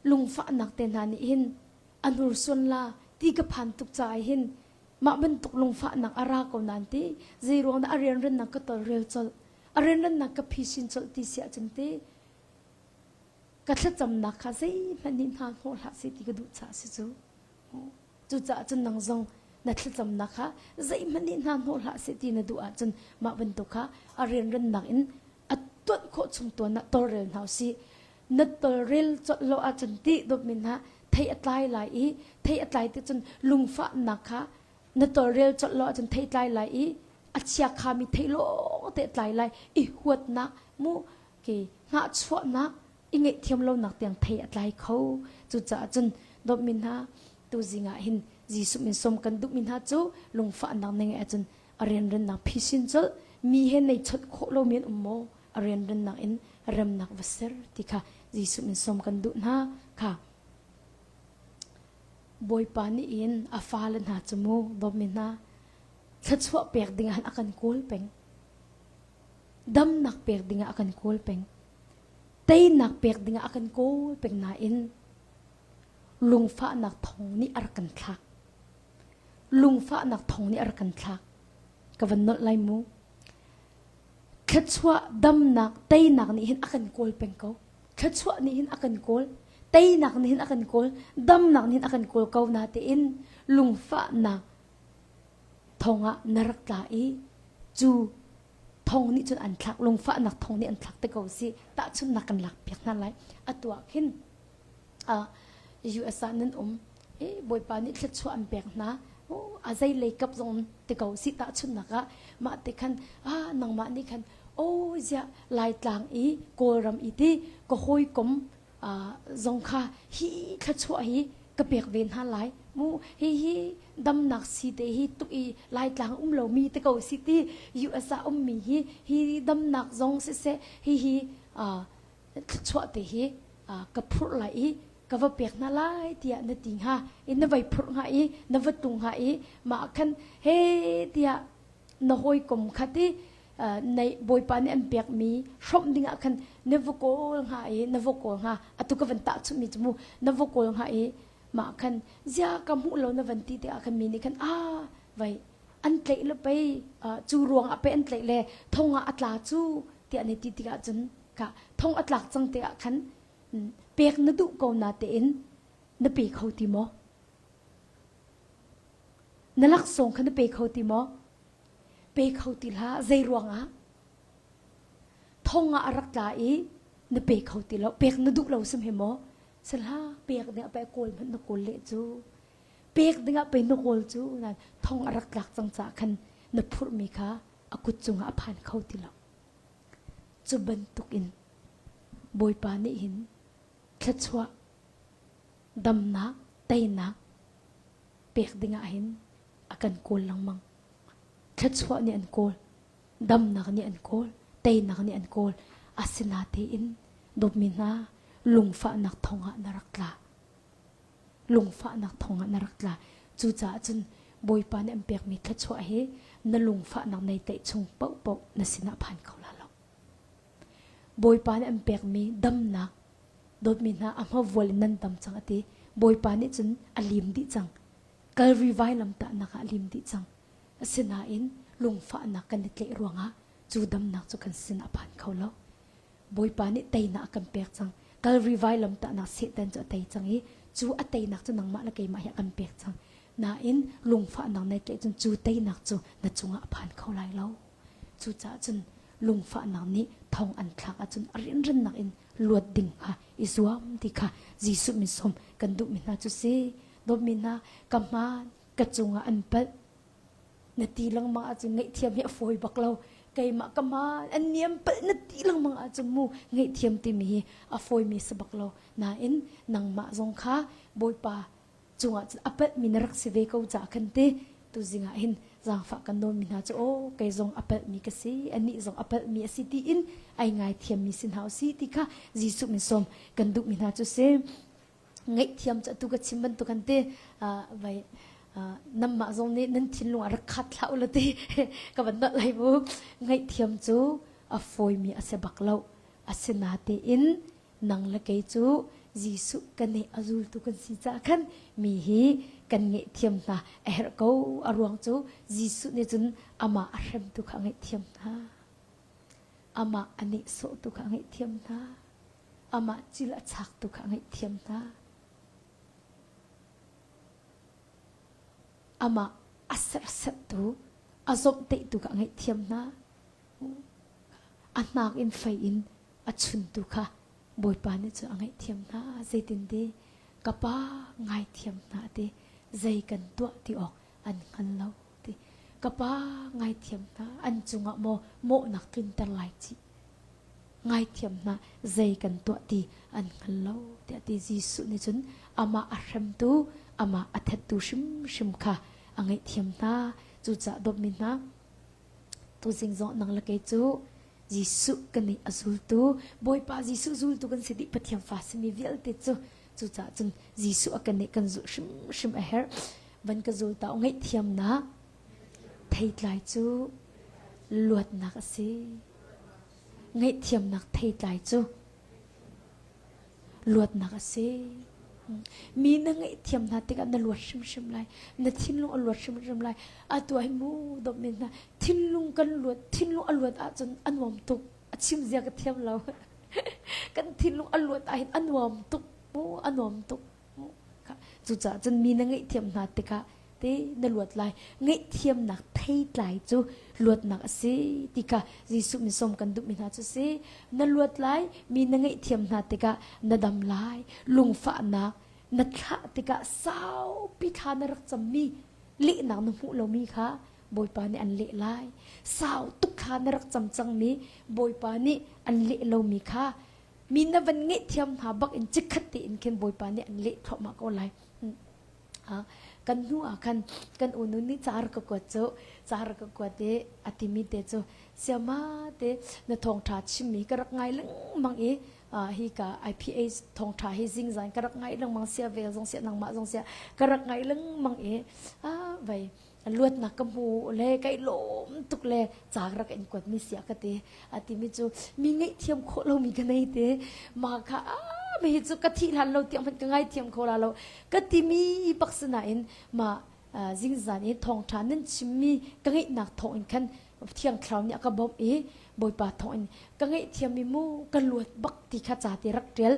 lungfahnak te hna nih hin a hnursuan la ti ka phan tuk caah hin mah bantuk lungfahnak a ra ko nain ti zei ruang dah a rianrannak ka tolrel colh a rianrannak ka phisin colh ti si ahcun ti ka thlacamnak kha zeihmanh nih hna hnawh hlah seh ti ka duh caah si cu. Cucaah cun nang zong na thlacamnak kha zeihmanh nih hna hnawh hlah seh ti na duh ahcun mah bantuk kha a rianrannak in a tuanh khawh chung tuan ah tawlrel hna usih. Na tawlrel colh lo ahcun ti dawtmi hna thei a tlai lai i thei a tlai ti cun lungfahnak kha na tawlrel colh lo ahcun thei tlai lai i a chiakhami thei lawng te tlai lai i huatnak mu ke hnahchuahnak i ngaihthiam lonak tiang thei a tlai kho. Cucaah cun dawtmi hna tuzing ah hin Jesuh min sawm kan duhmi hna cu lungfahnak na ngeih ahcun a rianrennak phisin colh mi he nei chawnh khawh lomi an um maw a rianrennak in remnak va ser ti kha Jesuh min sawm kan duh hna kha Bawipa nih in a fale hna cu mu dawtmi hna thluachuah pek ding ah a kan kawl peng damnak pek ding ah a kan kawl peng teinak pek ding ah a kan kawl peng nain lungfahnak thong nih a rak kan thlak. Lungfahnak thong nih a rak kan thlak. Ka van nolh lai mu. Thluachuah damnak teinak nih hin a kan kawl peng ko. Thluachuah nih hin a kan kawl. Teinak nih hin a kan kawl. Damnak nih hin a kan kawl ko na tein lungfahnak thong ah na rak tla i cu thong nih cun an thlak lungfahnak thong nih an thlak te ko si tahchunhnak kan lak piak hna lai atu ah khin US ah nan um i Bawipa nih thluachuah an pek hna a zei lei kap zong ti ko si tahchunhnak ah mah te khan ah nangmah nih khan oh ziah Laitlang i Kawlram i ti ka hawikom zong kha hi thluachuah hi ka pek ve hna lai mu hi hi damnak si te hi tuk i Laitlang um lomi te ko si ti US ah ummi hi hi damnak zong siseh hi hi thluachuah te hi ka phurh lai i ka va pek hna lai tiah na ti hnga i na vai phurh hnga i na va tung hnga i mah khan he tiah na hawikom kha ti nei bawipa nih an pekmi hrawmh ding ah khan na va kawl hnga i na va kawl hnga atu ka van tahchunhmi cu mu na va kawl hnga i mah khan zia ka hmuh lo na van ti tikah khan mi nih khan a vai an tlaih le pei cu ruang ah pei an tlaih le thong ah a tla cu tiah na ti tikah cun ka thong a tlak cang tikah khan pek na duh ko na tein na pe kho ti maw na laksawng kha na pe kho ti maw pe kho ti hlah zei ruangah thong ah a rak tla i na pe kho ti lo pek na duh lo sim he maw sihlah pek ding ah pe kawl hmanh na kawl leh cu pek ding ah pe na kawl cu thong a rak tlak cang caah khan na phurhmi kha a kut cungah a phan kho ti lo Cu bantukin Bawipa nih hin thluachuah, damnak, teinak pek dingah hin a kan kawl lengmang. Thluachuah nih an kawl, damnak nih an kawl, teinak nih an kawl. Asinatein dawtmi hna, Lungfahnak thongah na rak tla. Lungfahnak thongah na rak tla. Cucaah cun Bawipa nih an pekmi thluachuah hi na lungfahnak nei tlaih chung paohpaoh na sinah phan kho la lo. Bawipa nih an pekmi damnak dawtmi hna a hmavual in nan dam cang a ti. Bawipa nih cun a lim dih cang. Kalri vailamtahnak ah a lim dih cang. Asinain lungfahnak kan i tlaih ruangah cu damnak cu kan sin a phan kho lo. Bawipa nih teinak a kan pek cang. Kalri vailamtahnak Satan cu a tei cang i cu a teinak cu nangmah le keimah hi a kan pek cang. Nain lungfahnak nai tlaih cun cu teinak cu na cungah a phan kho lai lo. Cucaah cun lungfahnak nih thong an thlak ahcun a rianrannak in luat ding kha i zuam ti kha Jesuh min sawm kan duhmi hna cu si. Dawtmi hna, ka hmaan, ka cungah an palh. Na ti lengmang ahcun ngaihthiam hi a fawi bak lo. Keimah ka hmaan, an niam palh na ti lengmang ahcun mu ngaihthiam timi hi a fawimi si bak lo. Nain nangmah zong kha Bawipa cungah cun a palhmi na rak si ve ko caah khan ti tuzing ah hin zaangfah kan nawlmi hna cu aw kei zong a palhmi ka si anih zong a palhmi a si tiin ai ngaithiammi si hna usih ti kha Jesuh min sawm kan duhmi hna cu si ngaihthiam cu atu ka chim bantuk kan ti vai namah zong nih nan thinlung ah rak khat hlah u la ti ka van nolh lai mu ngaihthiam cu a fawimi a si bak lo asinatein nang le kei cu Jesuh kan nih a zultu kan si caah khan mi hi kan ngaihthiam hna a herh ko a ruang cu Jesuh nih cun amah a hremtu kha a ngaihthiam hna amah a nehsawhtu kha a ngaihthiam hna amah cil a chaktu kha a ngaihthiam hna amah a serhsattu a zomhtaihtu kha a ngaihthiam hna a hnak in fei in a chuntu kha Bawipa nih cun a ngaihthiam hna. Zeitin ti ka pa ngaithiam hna ti zei kan tuah ti awk an hngal lo ti ka pa ngaithiam hna an cungah maw mawhnak tlunter lai cih ngaithiam hna zei kan tuah ti an hngal lo tiah ti Jesuh nih cun amah a hremtu amah a thattu hrimhrim kha a ngaihthiam hna cucaah dawtmi hna tuzing zong nang le kei cu Jesuh kan nih a zultu Bawipa Jesuh zultu kan si dih Pathian fa simi vialte cu cucaah cun Jesuh a kan nih kan zulh hrimhrim a herh van ka zul ta ngaihthiamnak theitlai cu luatnak a si ngaihthiamnak theitlai cu luatnak a si. Mi na ngaihthiam hna tikah na luat hrimhrim lai. Na thinlung a luat hrimhrim lai. Atu ah hin mu dawtmi hna thinlung kan luat thinlung a luat ahcun a nuam tuk. A chim zia ka thiam lo. kan thinlung a luat ahhin a nuam tuk. Mu a nuam tuk. Cucaah cun mi na ngaihthiam hna tikah te na luat lai. Ngaihthiamnak theitlai cu luatnak a si ti kha Jesuh min sawm kan duhmi hna cu si. Na luat lai, mi na ngaihthiam hna tikah na dam lai. Lungfahnak na thlah tikah saupi thla na rak cammi lehnak na hmuh lomi kha Bawipa nih an leh lai. Sau tuk thla na rak cam cangmi Bawipa nih an leh lomi kha mi na van ngaihthiam hna bak in chikkhat tein khin Bawipa nih an leh thluahmah ko lai. Kan hnu ah khan kan unu nih car ka kuat cu car ka kuat i a timi te cu siama te na thawngṭha chimmi ka rak ngai lengmang i hi ka IPA thawngṭha hi zingzan ka rak ngai lengmang sia vel zong sia nangmah zong sia ka rak ngai lengmang i vai luatnak ka hmu le kai lawm tuk le ca rak in kuat mi sia ka ti a ti mi cu mi ngaihthiam khawh lo mi ka nei te ma kha a mi hi cu ka thih hlan lo tiang hmanh ka ngaithiam kho la lo ka ti mi bak sinain ma zingzan i thawngṭha nan chimmi ka ngeihnak thawng in khan thiang thlarau nih a ka bawmh i Bawipa thawng in ka ngaihthiam i mu ka luat bak ti kha ca te rak ṭial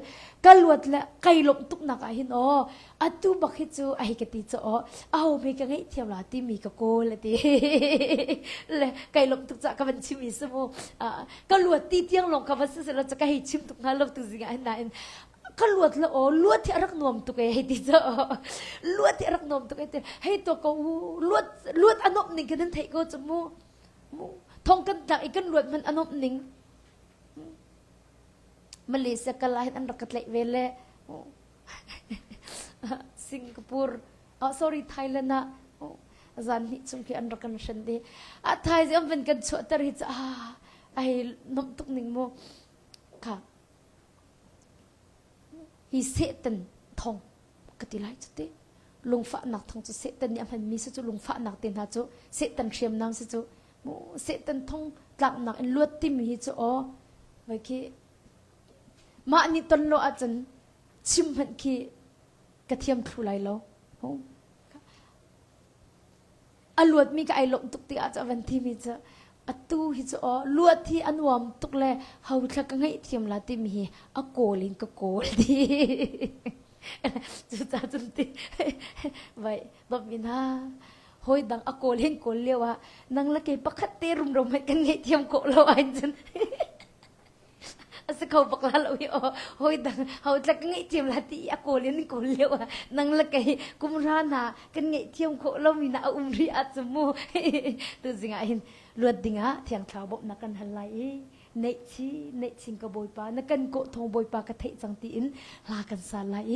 ka luat le kai lawmh tuknak ah hin aw atu bak hi cu a hei ka ti cu aw aho hme ka ngaihthiam la timi ka kawl a ti le kai lawmh tuk ca ka van chim i si mu ka luat ti tiang lawng ka va si selaw ka hei chim tuk hnga lo tu zing ah hin nain ka luat la aw luat hi a rak nuam tuk e hei ti cu luat hi a rak nuam tuk e ti hei to ko u luat luat a nuamh ning ka nan theih ko cu mu Thong kan tlak i kan luat hmanh a nuamh ning. Malaysia kal ah hin an rak ka tlaih ve le Singapore oh sorry Thailand ah zan hnih chung khi an rak kan hren te a Thai an van kan chuahter hi cu ah ai nuamh tuk ning mu kha. Hi Satan thong ka ti lai cu ti. Lungfahnak thong cu Satan nih a hmanmi si cu lungfahnak te hna cu Satan hriamnam si cu mu Satan thong tlaknak in luat timi hi cu aw vai khi mah nih ton lo ahcun chim hmanh khi ka thiam thlu lai lo. A luatmi ka ai lawmh tuk ti ah cu a van timi cu atu hi cu aw luat hi a nuam tuk le ho thla ka ngeih thiam la timi hi a kawl in ka kawl ti. Cucaah cun ti vai dawtmi hna hawi dang a kawl hin kawl lio ah nang le kei pakhat te rumro hmanh kan ngeih thiam khawh lo ahhin cun a si kho bak la lo hi aw hawi dang ho tla ka ngeih thiam la ti a kawl in kawl lio ah nang le kei kum ra na kan ngeih thiam khawh lo mi na a um ri ah cu mu tu zing ah hin luat ding ah thiang thlarau bawmhnak kan hal lai i neih chi neih chin ka bawipa na kan kawh thawng bawipa ka theih cang tiin hla kan sa lai i.